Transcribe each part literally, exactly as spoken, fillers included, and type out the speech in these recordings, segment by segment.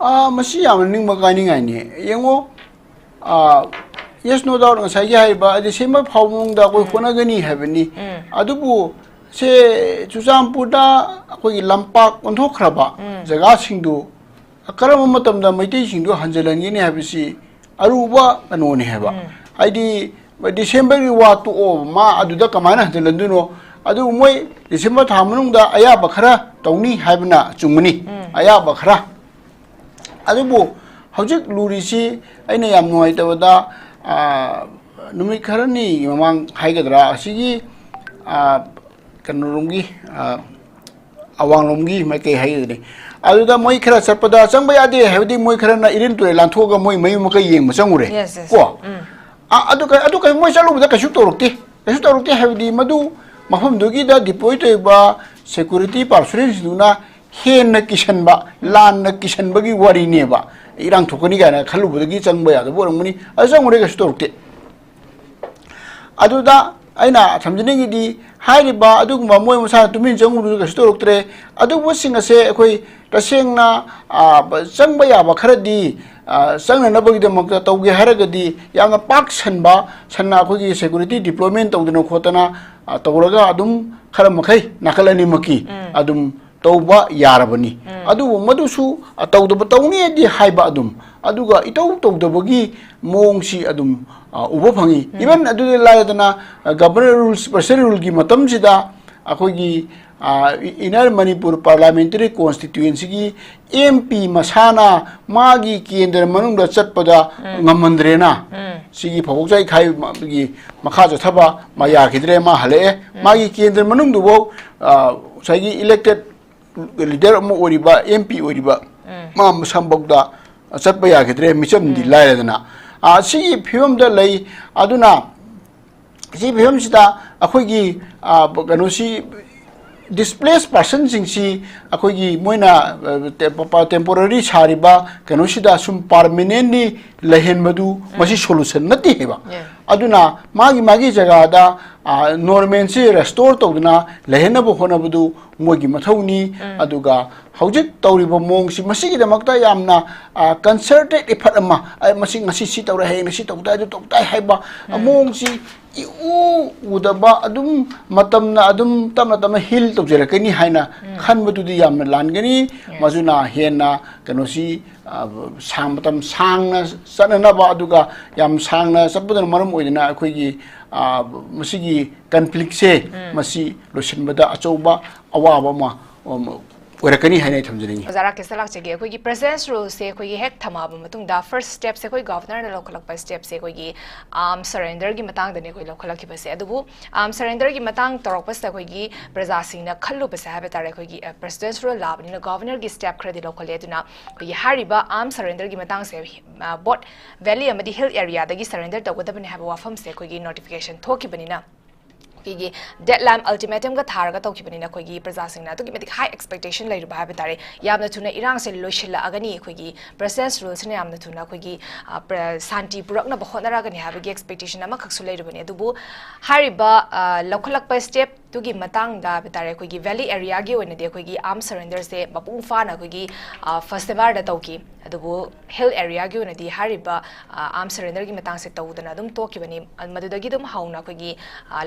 ꯑꯥ, ꯃꯁꯤ ꯌꯥꯝꯅ ꯅꯤꯡꯕ ꯀꯥꯏꯅꯤꯡꯉꯥꯏꯅꯤ꯫ ꯌꯦꯡꯉꯣ, ꯑꯥ, yes, no doubt, ꯉꯁꯥꯏꯒꯤ ꯍꯥꯏꯔꯤꯕ ꯗꯤꯁꯦꯝꯕꯔ ꯐꯥꯎꯕ ꯃꯅꯨꯡꯗ ꯑꯩꯈꯣꯏ ꯍꯣꯠꯅꯒꯅꯤ ꯍꯥꯏꯕꯅꯤ꯫ ꯑꯗꯨꯕꯨ ꯁꯦ ꯆꯨꯔꯆꯥꯟꯄꯨꯔꯗ ꯑꯩꯈꯣꯏꯒꯤ ꯂꯝꯄꯥꯛ ꯑꯣꯟꯊꯣꯛꯈ꯭ꯔꯕ ꯖꯒꯥꯁꯤꯡꯗꯨ ꯀꯔꯝꯕ ꯃꯇꯝꯗ ꯃꯩꯇꯩꯁꯤꯡꯗꯨ ꯍꯟꯖꯤꯜꯍꯟꯒꯅꯤ ꯍꯥꯏꯕꯁꯤ ꯑꯔꯨꯕ ꯀꯩꯅꯣꯅꯤ ꯍꯥꯏꯕ꯫ ꯍꯥꯏꯗꯤ, ꯗꯤꯁꯦꯝꯕꯔꯒꯤ ꯋꯥ ꯇꯣꯛꯑꯣ, ꯃꯥ ꯑꯗꯨꯗ ꯀꯃꯥꯏꯅ ꯍꯟꯖꯤꯜꯍꯟꯗꯣꯏꯅꯣ? ꯑꯗꯨꯕꯨ ꯃꯣꯏ ꯗꯤꯁꯦꯝꯕꯔ ꯊꯥ ꯃꯅꯨꯡꯗ ꯑꯌꯥꯕ ꯈꯔ ꯇꯧꯅꯤ ꯍꯥꯏꯕꯅ ꯆꯨꯝꯒꯅꯤ, ꯑꯌꯥꯕ ꯈꯔ꯫ ꯑꯗꯨꯕꯨ ꯍꯧꯖꯤꯛ ꯂꯨꯔꯤꯁꯤ ꯑꯩꯅ ꯌꯥꯝ ꯅꯨꯡꯉꯥꯏꯇꯕꯗ, ꯑꯥ, ꯅꯨꯃꯤꯠ ꯈꯔꯅꯤ ꯃꯃꯥꯡ ꯍꯥꯏꯒꯗ꯭ꯔꯥ, ꯑꯁꯤꯒꯤ, ꯑꯥ, ꯀꯩꯅꯣꯔꯣꯝꯒꯤ, ꯑꯥ, ꯑꯋꯥꯡꯂꯣꯝꯒꯤ ꯃꯥꯏꯀꯩ ꯍꯥꯏꯒꯗ꯭ꯔꯥ, ꯑꯗꯨꯗ ꯃꯣꯏ ꯈꯔ ꯆꯠꯄꯗ ꯆꯪꯕ ꯌꯥꯗꯦ ꯍꯥꯏꯕꯗꯤ ꯃꯣꯏ ꯈꯔꯅ ꯏꯔꯤꯜ ꯇꯨꯔꯦꯜ ꯂꯥꯟꯊꯣꯛꯑꯒ ꯃꯣꯏ ꯃꯌꯨꯝ ꯃꯀꯩ ꯌꯦꯡꯕ ꯆꯪꯉꯨꯔꯦ꯫ Yes, yes. ꯀꯣ? ꯎꯝ꯫ ꯑ-, ꯑꯗꯨ ꯀ-, ꯑꯗꯨ ꯀ-, ꯃꯣꯏ ꯆꯠꯂꯨꯕꯗ ꯀꯩꯁꯨ ꯇꯧꯔꯛꯇꯦ꯫ ꯀꯩꯁꯨ ꯇꯧꯔꯛꯇꯦ ꯍꯥꯏꯕꯗꯤ ꯃꯗꯨ ꯃꯐꯝꯗꯨꯒꯤꯗ deploy ꯇꯧꯔꯤꯕ security personnelꯁꯤꯡꯗꯨꯅ ꯍꯦꯟꯅ ꯀꯤꯁꯟꯕ, ꯂꯥꯟꯅ ꯀꯤꯁꯟꯕꯒꯤ ꯋꯥꯔꯤꯅꯦꯕ꯫ ꯏꯔꯥꯡ ꯊꯣꯛꯀꯅꯤ ꯀꯥꯏꯅ ꯈꯜꯂꯨꯕꯗꯒꯤ ꯆꯪꯕ ꯌꯥꯗꯕ ꯑꯣꯏꯔꯝꯒꯅꯤ꯫ ꯑꯗꯨ ꯆꯪꯉꯨꯔꯦ, ꯀꯩꯁꯨ ꯇꯧꯔꯛꯇꯦ꯫ ꯑꯗꯨꯗ ꯑꯩꯅ ꯊꯝꯖꯅꯤꯡꯉꯤꯗꯤ, ꯍꯥꯏꯔꯤꯕ ꯑꯗꯨꯒꯨꯝꯕ ꯃꯣꯏ ꯃꯁꯥꯅ ꯇꯨꯃꯤꯟ ꯆꯪꯉꯨꯔꯁꯨ ꯀꯩꯁꯨ ꯇꯧꯔꯛꯇ꯭ꯔꯦ꯫ ꯑꯗꯨꯒꯨꯝꯕꯁꯤꯡ ꯑꯁꯦ ꯑꯩꯈꯣꯏ ꯇꯁꯦꯡꯅ, ꯑ, ꯆꯪꯕ ꯌꯥꯕ ꯈꯔꯗꯤ, ꯑ, ꯆꯪꯅꯅꯕꯒꯤꯗꯃꯛꯇ ꯇꯧꯒꯦ ꯍꯥꯏꯔꯒꯗꯤ ꯌꯥꯝꯅ ꯄꯥꯛ ꯁꯟꯕ, ꯁꯟꯅ ꯑꯩꯈꯣꯏꯒꯤ security deployment ꯇꯧꯗꯅ ꯈꯣꯠꯇꯅ, ꯑ, ꯇꯧꯔꯒ ꯑꯗꯨꯝ ꯈꯔ ꯃꯈꯩ ꯅꯥꯀꯜ ꯑꯅꯤꯃꯛꯀꯤ ꯑꯗꯨꯝ ꯇꯧꯕ ꯌꯥꯔꯕꯅꯤ꯫ ꯎꯝ꯫ ꯑꯗꯨꯕꯨ ꯃꯗꯨꯁꯨ, ꯑ, ꯇꯧꯗꯕ, ꯇꯧꯅꯤꯗꯤ ꯍꯥꯏꯕ ꯑꯗꯨꯝ, ꯑꯗꯨꯒ ꯏꯇꯧ ꯇꯧꯗꯕꯒꯤ ꯃꯑꯣꯡꯁꯤ ꯑꯗꯨꯝ, ꯑ, ꯎꯕ ꯐꯪꯉꯤ꯫ ꯎꯝ꯫ Even ꯑꯗꯨꯗꯤ ꯂꯥꯏꯔꯗꯅ, ꯑ, governor rules, special ruleꯒꯤ ꯃꯇꯝꯁꯤꯗ ꯑꯩꯈꯣꯏꯒꯤ, ꯑ, E-, Inner Manipur Parliamentary Constituencyꯒꯤ MP ꯃꯁꯥꯅ ꯃꯥꯒꯤ ꯀꯦꯟꯗ꯭ꯔ ꯃꯅꯨꯡꯗ ꯆꯠꯄꯗ ꯎꯝ꯫ ꯉꯝꯍꯟꯗ꯭ꯔꯦꯅ꯫ ꯎꯝ꯫ ꯁꯤꯒꯤ ꯐꯧꯕꯣꯛꯆꯥꯏ ꯈꯥꯏꯒꯤ ꯃꯈꯥ ꯆꯠꯊꯕ ꯃꯥ ꯎꯝ꯫ ꯌꯥꯈꯤꯗ꯭ꯔꯦ, ꯃꯥ ꯍꯜꯂꯛꯑꯦ꯫ ꯎꯝ꯫ ꯃꯥꯒꯤ ꯀꯦꯟꯗ꯭ꯔ ꯃꯅꯨꯡꯗꯨꯐꯥꯎ, ꯑ, ꯉꯁꯥꯏꯒꯤ elected leader ꯑꯃ ꯑꯣꯏꯔꯤꯕ, MP ꯑꯣꯏꯔꯤꯕ, ꯎꯝ꯫ ꯃꯥ ꯃꯁꯥꯃꯛꯇ ꯆꯠꯄ ꯌꯥꯈꯤꯗ꯭ꯔꯦ, ꯃꯤꯆꯝꯗꯤ ꯎꯝ꯫ ꯂꯥꯏꯔꯗꯅ꯫ ꯑ, ꯁꯤꯒꯤ ꯐꯤꯕꯝꯗ ꯂꯩ꯫ ꯑꯗꯨꯅ ꯁꯤꯒꯤ ꯐꯤꯕꯝꯁꯤꯗ ꯑꯩꯈꯣꯏꯒꯤ, ꯑ, ꯀꯩꯅꯣꯁꯤ, displaced personꯁꯤꯡꯁꯤ ꯑꯩꯈꯣꯏꯒꯤ ꯃꯣꯏꯅ, ꯑ, ꯇꯦ-, ꯄ-, ꯄ-, temporary ꯁꯥꯔꯤꯕ ꯀꯩꯅꯣꯁꯤꯗ ꯁꯨꯝ permanently ꯂꯩꯍꯟꯕꯗꯨ ꯃꯁꯤ ꯎꯝ꯫ Solution ꯅꯠꯇꯦ ꯍꯥꯏꯕ꯫ Yeah꯫ ꯑꯗꯨꯅ ꯃꯥꯒꯤ ꯃꯥꯒꯤ ꯖꯒꯥꯗ ꯅꯣꯔꯃꯦꯜꯁꯤ ꯔꯦꯁꯇꯣꯔ ꯇꯧꯗꯨꯅ ꯂꯩꯍꯟꯅꯕ ꯍꯣꯠꯅꯕꯗꯨ ꯃꯣꯏꯒꯤ ꯃꯊꯧꯅꯤ꯫ ꯑꯗꯨꯒ ꯍꯧꯖꯤꯛ ꯇꯧꯔꯤꯕ ꯃꯑꯣꯡꯁꯤ ꯃꯁꯤꯒꯤꯗꯃꯛꯇ ꯌꯥꯝꯅ ꯀꯟꯁꯔꯇꯦꯠ ꯏꯐꯠ ꯑꯃ, ꯑꯩ ꯃꯁꯤ ꯉꯁꯤ ꯁꯤ ꯇꯧꯔꯦ, ꯍꯌꯦꯡ ꯁꯤ ꯇꯧ ꯇꯥꯏ, ꯑꯗꯨ ꯇꯧ ꯇꯥꯏ ꯍꯥꯏꯕ ꯃꯑꯣꯡꯁꯤ ꯏꯎ ꯎꯗꯕ, ꯑꯗꯨꯝ ꯃꯇꯝꯅ ꯑꯗꯨꯝ ꯇꯞꯅ ꯇꯞꯅ ꯍꯤꯜ ꯇꯧꯖꯔꯛꯀꯅꯤ ꯍꯥꯏꯅ ꯈꯟꯕꯗꯨꯗꯤ ꯌꯥꯝꯅ ꯂꯥꯟꯒꯅꯤ꯫ ꯃꯗꯨꯅ ꯍꯦꯟꯅ ꯀꯩꯅꯣꯁꯤ ꯁꯥꯡ ꯃꯇꯝ ꯁꯥꯡꯅ ꯆꯠꯅꯅꯕ, ꯑꯗꯨꯒ ꯌꯥꯝ ꯁꯥꯡꯅ ꯆꯠꯄꯗꯨꯅ ꯃꯔꯝ ꯑꯣꯏꯗꯨꯅ ꯑꯩꯈꯣꯏꯒꯤ ꯃꯁꯤꯒꯤ ꯀꯟꯐ꯭ꯂꯤꯛꯁꯦ ꯃꯁꯤ ꯂꯣꯏꯁꯤꯟꯕꯗ ꯑꯆꯧꯕ ꯑꯋꯥꯕ ꯑꯃ ꯑꯣꯏꯔꯛꯀꯅꯤ ꯍꯥꯏꯅ ꯑꯩ ꯊꯝꯖꯅꯤꯡꯉꯤ꯫ ꯑꯣꯖꯥ ꯔꯥꯀꯦꯁꯇ ꯂꯥꯛꯆꯒꯦ꯫ ꯑꯩꯈꯣꯏꯒꯤ ꯄ꯭ꯔꯦꯁꯤꯗꯦꯟꯁ ꯔꯨꯜꯁꯦ ꯑꯩꯈꯣꯏꯒꯤ ꯍꯦꯛ ꯊꯝꯃꯛꯑꯕ ꯃꯇꯨꯡꯗ ꯐꯥꯔꯁ ꯁ꯭ꯇꯦꯞꯁꯦ ꯑꯩꯈꯣꯏ ꯒꯣꯚꯔꯅꯔꯅ ꯂꯧꯈꯠꯂꯛꯄ ꯁ꯭ꯇꯦꯞꯁꯦ ꯑꯩꯈꯣꯏꯒꯤ ꯑꯥꯔꯝ ꯁꯔꯦꯟꯗꯔꯒꯤ ꯃꯇꯥꯡꯗꯅꯦ ꯑꯩꯈꯣꯏ ꯂꯧꯈꯠꯂꯛꯈꯤꯕꯁꯦ꯫ ꯑꯗꯨꯕꯨ ꯑꯥꯔꯝ ꯁꯔꯦꯟꯗꯔꯒꯤ ꯃꯇꯥꯡ ꯇꯧꯔꯛꯄꯁꯤꯗ ꯑꯩꯈꯣꯏꯒꯤ ꯄ꯭ꯔꯖꯥꯁꯤꯡꯅ ꯈꯜꯂꯨꯕꯁꯦ ꯍꯥꯏꯕ ꯇꯥꯔꯦ, ꯑꯩꯈꯣꯏꯒꯤ ꯄ꯭ꯔꯦꯁꯤꯗꯦꯟꯁ ꯔꯨꯜ ꯂꯥꯛꯑꯕꯅꯤꯅ ꯒꯣꯚꯔꯅꯔꯒꯤ ꯁ꯭ꯇꯦꯞ ꯈꯔꯗꯤ ꯂꯧꯈꯠꯂꯦ꯫ ꯑꯗꯨꯅ ꯑꯩꯈꯣꯏꯒꯤ ꯍꯥꯏꯔꯤꯕ ꯑꯥꯔꯝ ꯁꯔꯦꯟꯗꯔꯒꯤ ꯃꯇꯥꯡꯁꯦ ꯕꯣꯠ ꯚꯦꯂꯤ ꯑꯃꯗꯤ ꯍꯤꯜ ꯑꯦꯔꯤꯌꯥꯗꯒꯤ ꯁꯔꯦꯟꯗꯔ ꯇꯧꯒꯗꯕꯅꯤ ꯍꯥꯏꯕ ꯋꯥꯐꯝꯁꯦ ꯑꯩꯈꯣꯏꯒꯤ ꯅꯣꯇꯤꯐꯤꯀꯦꯁꯟ ꯊꯣꯛꯈꯤꯕꯅꯤꯅ, ꯑꯩꯈꯣꯏꯒꯤ ꯗꯦꯗꯂꯥꯏꯟ ꯑꯜꯇꯤꯃꯦꯇꯝꯒ ꯊꯥꯔꯒ ꯇꯧꯈꯤꯕꯅꯤꯅ ꯑꯩꯈꯣꯏꯒꯤ ꯄ꯭ꯔꯖꯥꯁꯤꯡꯅ ꯑꯗꯨꯛꯀꯤ ꯃꯇꯤꯛ ꯍꯥꯏ ꯑꯦꯛꯁꯄꯦꯛꯇꯦꯁꯟ ꯂꯩꯔꯨꯕ ꯍꯥꯏꯕ ꯇꯥꯔꯦ꯫ ꯌꯥꯝꯅ ꯊꯨꯅ ꯏꯔꯥꯡꯁꯦ ꯂꯣꯏꯁꯤꯜꯂꯛꯑꯒꯅꯤ, ꯑꯩꯈꯣꯏꯒꯤ ꯄ꯭ꯔꯦꯁꯤꯗꯦꯟꯁ ꯔꯨꯜꯁꯤꯅ ꯌꯥꯝꯅ ꯊꯨꯅ ꯑꯩꯈꯣꯏꯒꯤ ꯁꯥꯟꯇꯤ ꯄꯨꯔꯛꯅꯕ ꯍꯣꯠꯅꯔꯛꯑꯒꯅꯤ ꯍꯥꯏꯕꯒꯤ ꯑꯦꯛꯁꯄꯦꯛꯇꯦꯁꯟ ꯑꯃꯈꯛꯁꯨ ꯂꯩꯔꯨꯕꯅꯤ꯫ ꯑꯗꯨꯕꯨ ꯍꯥꯏꯔꯤꯕ ꯂꯧꯈꯠꯂꯛꯄ ꯁ꯭ꯇꯦꯞꯇꯨꯒꯤ ꯃꯇꯥꯡꯗ ꯍꯥꯏꯕ ꯇꯥꯔꯦ, ꯑꯩꯈꯣꯏꯒꯤ ꯚꯦꯂꯤ ꯑꯦꯔꯤꯌꯥꯒꯤ ꯑꯣꯏꯅꯗꯤ ꯑꯩꯈꯣꯏꯒꯤ ꯑꯥꯔꯝ ꯁꯔꯦꯟꯗꯔꯁꯦ ꯃꯄꯨꯡ ꯐꯥꯅ ꯑꯩꯈꯣꯏꯒꯤ ꯐꯥꯔꯁ ꯇꯦꯕꯥꯔꯗ ꯇꯧꯈꯤ꯫ ꯑꯗꯨꯕꯨ ꯍꯤꯜ ꯑꯦꯔꯤꯌꯥꯒꯤ ꯑꯣꯏꯅꯗꯤ ꯍꯥꯏꯔꯤꯕ ꯑꯥꯔꯝ ꯁꯔꯦꯟꯗꯔꯒꯤ ꯃꯇꯥꯡꯁꯦ ꯇꯧꯗꯅ ꯑꯗꯨꯝ ꯇꯣꯛꯈꯤꯕꯅꯤ꯫ ꯃꯗꯨꯗꯒꯤ ꯑꯗꯨꯝ ꯍꯧꯅ ꯑꯩꯈꯣꯏꯒꯤ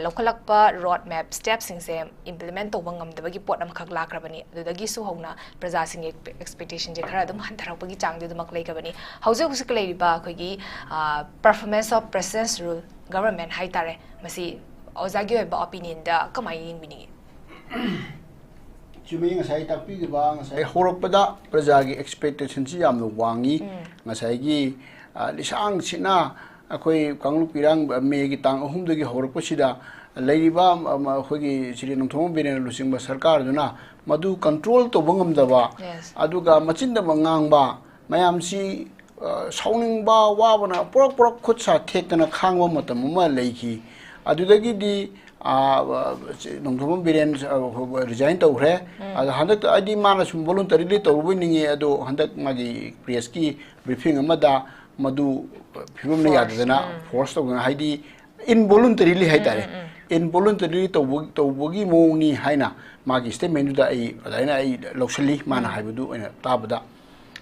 ꯂꯧꯈꯠꯂꯛꯄ ꯔꯣꯗ ꯃꯦꯞ ꯁ꯭ꯇꯦꯞꯁꯤꯡꯁꯦ ꯏꯝꯄ꯭ꯂꯤꯃꯦꯟ ꯇꯧꯕ ꯉꯝꯗꯕꯒꯤ ꯄꯣꯠ ꯑꯃꯈꯛ ꯂꯥꯛꯈ꯭ꯔꯕꯅꯤ꯫ ꯑꯗꯨꯗꯒꯤꯁꯨ ꯍꯧꯅ ꯄ꯭ꯔꯖꯥꯁꯤꯡꯒꯤ ꯑꯦꯛꯁꯄꯦꯛꯇꯦꯁꯟꯁꯦ ꯈꯔ ꯑꯗꯨꯝ ꯍꯟꯊꯔꯛꯄꯒꯤ ꯆꯥꯡꯗꯤ ꯑꯗꯨꯃꯛ ꯂꯩꯈ꯭ꯔꯕꯅꯤ꯫ ꯍꯧꯖꯤꯛ ꯍꯧꯖꯤꯛ ꯂꯩꯔꯤꯕ ꯑꯩꯈꯣꯏꯒꯤ ꯄꯔꯐꯣꯔꯃꯦꯟꯁ ꯑꯣꯐ ꯄ꯭ꯔꯦꯁꯤꯗꯦꯟꯁ ꯔꯨꯜ ꯒꯚꯔꯟꯃꯦꯟ ꯍꯥꯏꯇꯥꯔꯦ, ꯃꯁꯤ ꯑꯣꯖꯥꯒꯤ ꯑꯣꯏꯕ ꯑꯣꯄꯤꯅꯤꯌꯟꯗ ꯀꯃꯥꯏꯅ ꯌꯦꯡꯕꯤꯅꯤꯡꯉꯤ? ꯆꯨꯝꯃꯤ, ꯉꯁꯥꯏ ꯇꯥꯛꯄꯤꯈꯤꯕ, ꯉꯁꯥꯏ ꯍꯧꯔꯛꯄꯗ ꯄ꯭ꯔꯖꯥꯒꯤ ꯑꯦꯛꯁꯄꯦꯛꯇꯦꯁꯟꯁꯤ ꯌꯥꯝꯅ ꯋꯥꯡꯉꯤ꯫ ꯉꯁꯥꯏꯒꯤ ꯂꯤꯁꯥꯡ ꯁꯤꯠꯅ ꯑꯩꯈꯣꯏ ꯀꯥꯡꯂꯨꯞ ꯏꯔꯥꯡ ꯃꯦꯒꯤ ꯇꯥꯡ ꯑꯍꯨꯝꯗꯒꯤ ꯍꯧꯔꯛꯄꯁꯤꯗ ꯂꯩꯔꯤꯕ ꯑꯩꯈꯣꯏꯒꯤ ꯁ꯭ꯔꯤ ꯅꯣꯡꯊꯣꯝꯕꯝ ꯕꯤꯔꯦꯟꯅ ꯂꯨꯆꯤꯡꯕ ꯁꯔꯀꯥꯔꯗꯨꯅ ꯃꯗꯨ ꯀꯟꯇ꯭ꯔꯣꯜ ꯇꯧꯕ ꯉꯝꯗꯕ, ꯑꯗꯨꯒ ꯃꯆꯤꯟꯗꯃꯛ ꯉꯥꯡꯕ ꯃꯌꯥꯝꯁꯤ ꯁꯥꯎꯅꯤꯡꯕ, ꯋꯥꯕꯅ ꯄꯨꯔꯛ ꯄꯨꯔꯛ ꯈꯨꯠ ꯁꯥ ꯊꯦꯛꯇꯅ ꯈꯥꯡꯕ ꯃꯇꯝ ꯑꯃ ꯂꯩꯈꯤ꯫ ꯑꯗꯨꯗꯒꯤꯗꯤ ꯅꯣꯡꯊꯣꯝꯕꯝ ꯕꯤꯔꯦꯟ ꯔꯤꯖꯥꯏꯟ ꯇꯧꯈ꯭ꯔꯦ꯫ ꯑꯗꯣ ꯍꯟꯗꯛꯇ ꯑꯩꯗꯤ ꯃꯥꯅ ꯁꯨꯝ ꯚꯣꯂꯨꯟꯇꯔꯤꯂꯤ ꯇꯧꯔꯨꯕꯣꯏ ꯅꯤꯡꯉꯤ, ꯑꯗꯣ ꯍꯟꯗꯛ ꯃꯥꯒꯤ ꯄ꯭ꯔꯦꯁꯀꯤ ꯕ꯭ꯔꯤꯐꯤꯡ ꯑꯃꯗ ꯃꯗꯨ ꯐꯤꯕꯝꯅ ꯌꯥꯗꯗꯅ ꯐꯣꯔꯁ ꯇꯧꯗꯅ, ꯍꯥꯏꯗꯤ involuntarily ꯍꯥꯏꯇꯥꯔꯦ, involuntarily ꯇꯧꯕ ꯇꯧꯕꯒꯤ ꯃꯑꯣꯡꯅꯤ ꯍꯥꯏꯅ ꯃꯥꯒꯤ statement ꯗꯨꯗ ꯑꯩ ꯑꯗꯨꯃꯥꯏꯅ ꯑꯩ ꯂꯧꯁꯤꯜꯂꯤ, ꯃꯥꯅ ꯍꯥꯏꯕꯗꯨ ꯑꯣꯏꯅ ꯇꯥꯕꯗ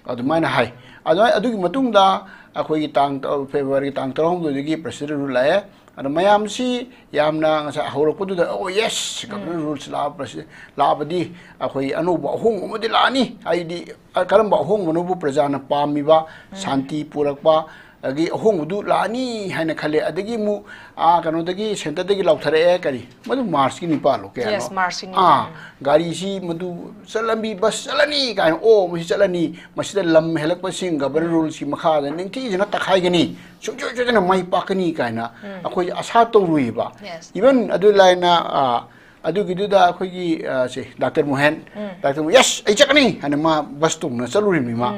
ꯑꯗꯨꯃꯥꯏꯅ ꯍꯥꯏ꯫ ꯑꯗꯨꯃꯥꯏ ꯑꯗꯨꯒꯤ ꯃꯇꯨꯡꯗ ꯑꯩꯈꯣꯏꯒꯤ ꯇꯥꯡ ꯇ- February ꯒꯤ ꯇꯥꯡ ꯇꯔꯥꯍꯨꯝꯗꯣꯏꯗꯒꯤ President Rule ꯂꯥꯛꯑꯦ꯫ ꯑꯗꯣ ꯃꯌꯥꯝꯁꯤ ꯌꯥꯝꯅ ꯉꯁꯥꯏ ꯍꯧꯔꯛꯄꯗꯨꯗ, "Oh yes, Governor Rules ꯂꯥꯛꯑꯕ-, ꯂꯥꯛꯑꯕꯗꯤ ꯑꯩꯈꯣꯏ ꯑꯅꯧꯕ ꯑꯍꯣꯡꯕ ꯑꯃꯗꯤ ꯂꯥꯛꯑꯅꯤ", ꯍꯥꯏꯗꯤ ꯑ, ꯀꯔꯝꯕ ꯑꯍꯣꯡꯕꯅꯣꯕꯨ ꯄ꯭ꯔꯖꯥꯅ ꯄꯥꯝꯃꯤꯕ, ꯁꯥꯟꯇꯤ ꯄꯨꯔꯛꯄ, ꯑꯗꯒꯤ ꯑꯍꯣꯡꯕꯗꯨ ꯂꯥꯛꯑꯅꯤ ꯍꯥꯏꯅ ꯈꯜꯂꯦ꯫ ꯑꯗꯒꯤ ꯑꯃꯨꯛ, ꯑꯥ, ꯀꯩꯅꯣꯗꯒꯤ, centre ꯗꯒꯤ ꯂꯥꯎꯊꯔꯛꯑꯦ, ꯀꯔꯤ, ꯃꯗꯨ March ꯀꯤ ꯅꯤꯄꯥꯜꯂꯣ ꯀꯌꯥꯅꯣ? Yes, March ꯀꯤ ꯅꯤꯄꯥꯜ꯫ ꯑꯥ, ꯒꯥꯔꯤꯁꯤ ꯃꯗꯨ ꯆꯠꯂꯝꯕꯤ, ꯕꯁ ꯆꯠꯂꯅꯤ ꯀꯥꯏꯅ, "ꯑꯣ, ꯃꯁꯤ ꯆꯠꯂꯅꯤ, ꯃꯁꯤꯗ ꯂꯝ ꯍꯦꯜꯂꯛꯄꯁꯤꯡ Governor Rules ꯀꯤ ꯃꯈꯥꯗ ꯅꯤꯡꯊꯤꯖꯅ ꯇꯛꯈꯥꯏꯒꯅꯤ, ꯁꯨꯡꯁꯣꯏ ꯁꯣꯏꯗꯅ ꯃꯥꯏ ꯄꯥꯛꯀꯅꯤ" ꯀꯥꯏꯅ ꯑꯩꯈꯣꯏ ꯑꯁꯥ ꯇꯧꯔꯨꯏꯕ꯫ Yes. Even ꯑꯗꯨ ꯂꯥꯏꯅ, ꯑꯥ, ꯑꯗꯨꯒꯤꯗꯨꯗ ꯑꯩꯈꯣꯏꯒꯤ, ꯑꯥ, ꯁꯦ, Doctor ꯃꯣꯍꯦꯟ, Doctor ꯃꯣ-, "Yes, ꯑꯩ ꯆꯠꯀꯅꯤ" ꯍꯥꯏꯅ ꯃꯥ ꯕꯁ ꯇꯣꯡꯅ ꯆꯠꯂꯨꯔꯤꯕꯅꯤ ꯃꯥ꯫